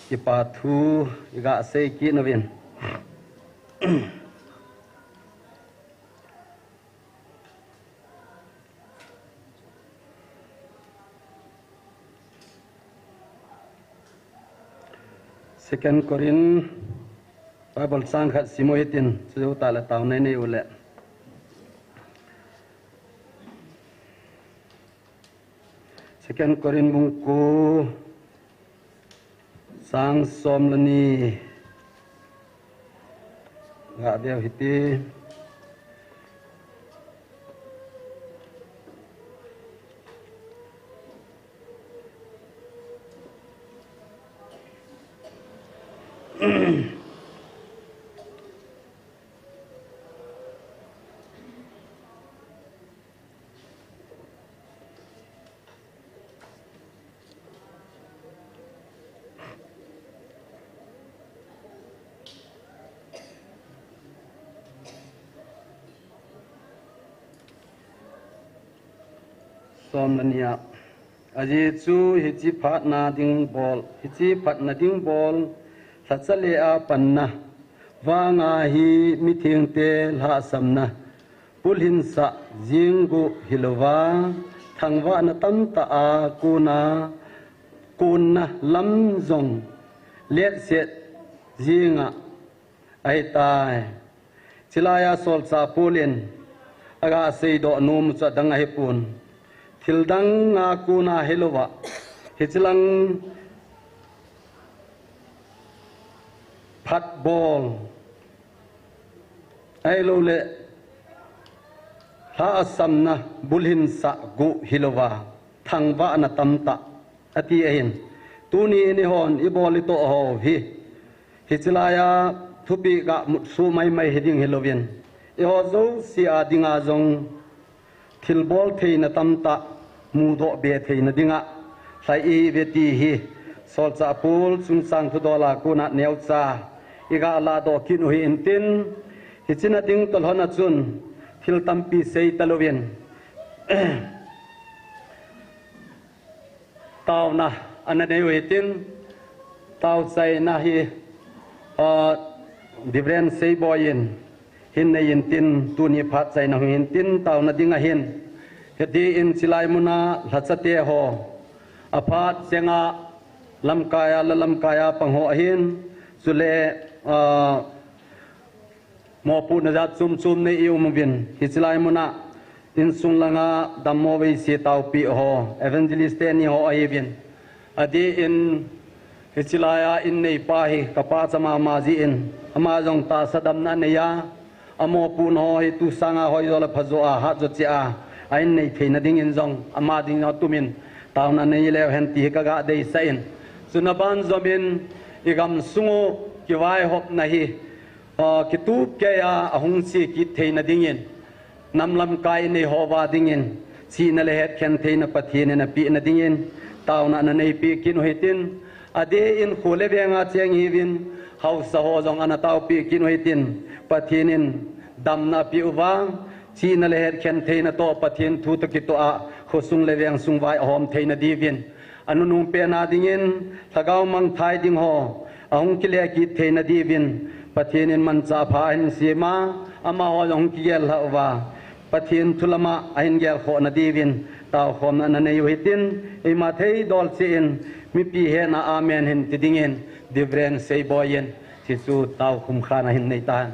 kipa thu i ga sei kit na vin. Second Corinth Bible chang khat sim u hitin, chu ta le tau nei nei u le. Second Corinth bung ko chang som le ni. Ga veu hiti. Som le ni a. Ajeh chu hiche phatna ding bol, hiche phatna ding bol, lhacha le a panna, vanga hi mithengte lhahsamna, pulhinsah jing guh hilouva, thangvahna tamtah a kona, konna lam jong letset jinga ahitai. Chulaiya solchah Paul in aga seidoh nom u chu adang ahipon. Thil danga kona hilouva, hichelang phatbol, ahilouleh lhahsamna, bulhinsah guh hilouva, thangvahna tamtah ati ahin. Tuni in eihon ibol itoh ho hi, hiche laiya thupi ga mutsuh maimai hiding hilouvin, eiho jouse a dinga jong thilbol theina tamtah mudoh be theina dinga lhai ihiuve ti hi solchah Paul chungchang thudola kona neocha iga lahdoh kit u hi intin, hichena ding toh lhon a chun thil tampi sei talouvin taona ana nei u hitin, taochaina hi, ah, Reverend Seiboi in hin nei intin, tuni phat chaina hung hintin, taona ding ahin. Hitin chulai muna lhachate ho, aphat chenga lamkaiya, la lamkaiya pang ho ahin, chule, ah, mopohna jat chom chom nei ium uvin, hiche lai muna insung langa dammo veise taopi ho, evangelist teni ho ahiuvin. Adeh in hiche laiya in neipa hi kapa cha mama jeh in, ama jong tahsa damna aneiya, amopohna ho hi tu sanga hoijo le phajo a, hatjo cheh a, a in nei theina dingin jong ama ding jong atumin, taona nei leu hen ti hi kaga deisah in. Chuna banjomin igamsung u kivaihopna hi, ah, kitup keiya ahung che kit theina dingin, nam lamkai inei houva dingin, chihna le hetkhen theina Pathen in apehna dingin, taona ana neipeh kit u hitin, adeh in kho le venga cheng ihiuvin, haosa ho jong ana taopeh kit u hitin, Pathen in damna apeh uva, chihna le hetkhen theina toh Pathen thu toh kitoh a, khosung le vengsung vai ahom theina diuvin, anunung pehna dingin, lhagao mangthai ding ho ahung kile kit theina diuvin, Pathen in manchah pha ahin sema, amaho jong ahung kigel lhah uva, Pathen thu lama ahin gelkhohna diuvin, taokhomna ana nei u hitin, eima theidol cheh in, mipi hetna amen hin ti dingin, Reverend Seiboi in, hichu taokhum khan ahin nei tan.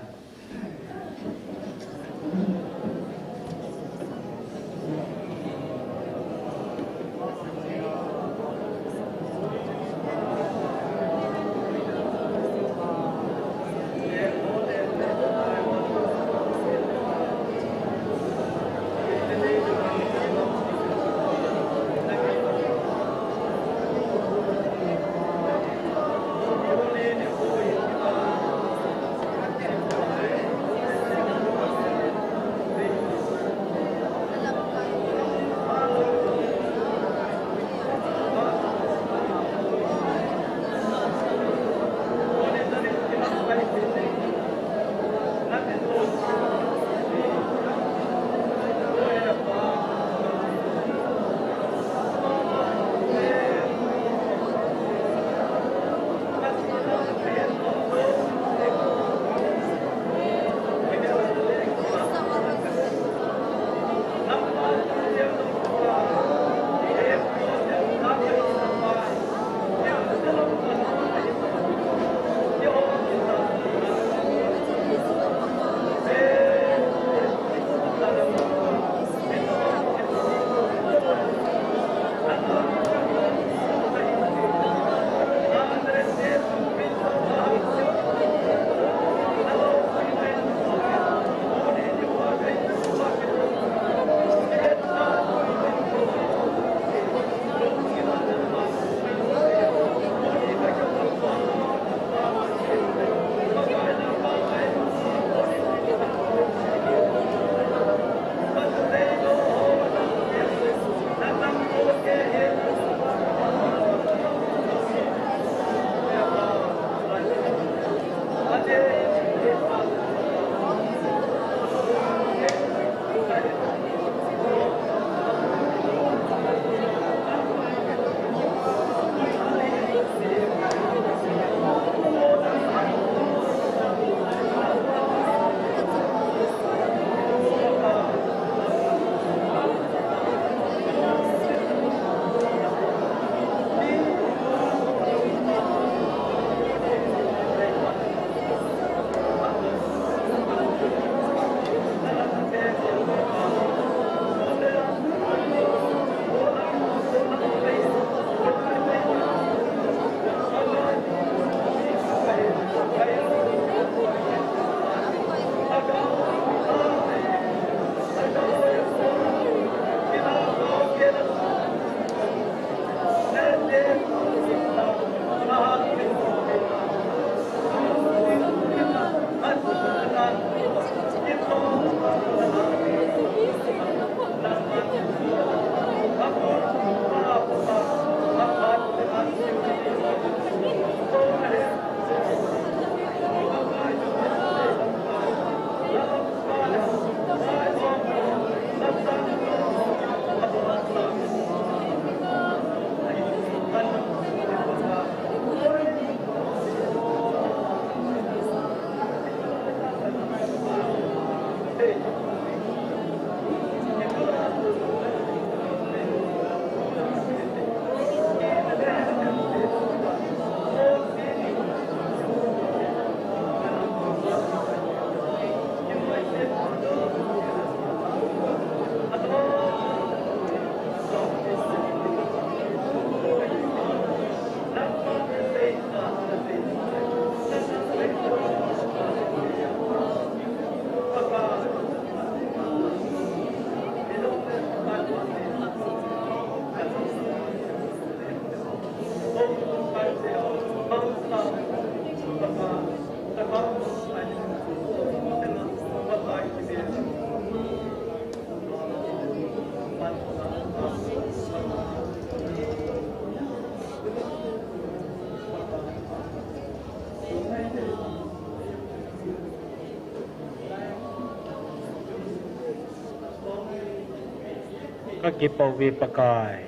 Kakipah uve Pakai,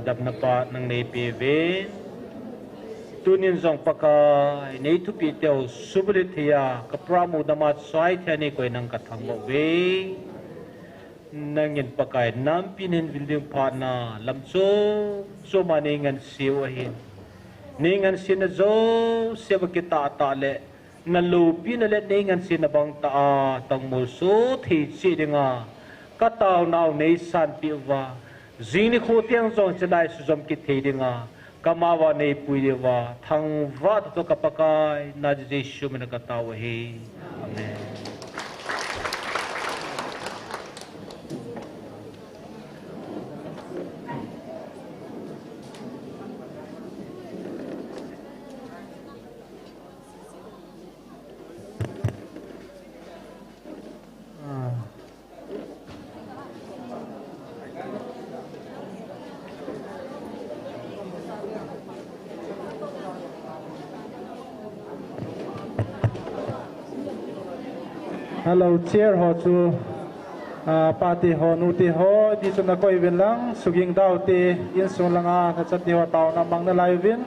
damna phat nang neipe uve. Tunin jong Pakai, nei thupi teu subalit thei a, ka pramu dama chai thei a nei koi nang ka thangvah uve. Nangin Pakai, nampi hin vil ding phat na, lam chom chom a nei ngansiu ahin. Nei ngansina jouse va kitah tah le, na loupina le nei ngansina bang tah a, tangmul so thei cheh dinga, ka taonau nei sanpeh uva, jing nikho tiang jong chelai sujom kit thei dinga, ka mao va nei pui diuva, thangvah tah tah ka Pakai, na Jesu min a ka tao ahi. Amen. Hello, chair ho chu, ah, pate ho, nute ho, ti chu na koi uvin lang, suging dau te, insung langa, na chat te ho, taona mang nalai uvin.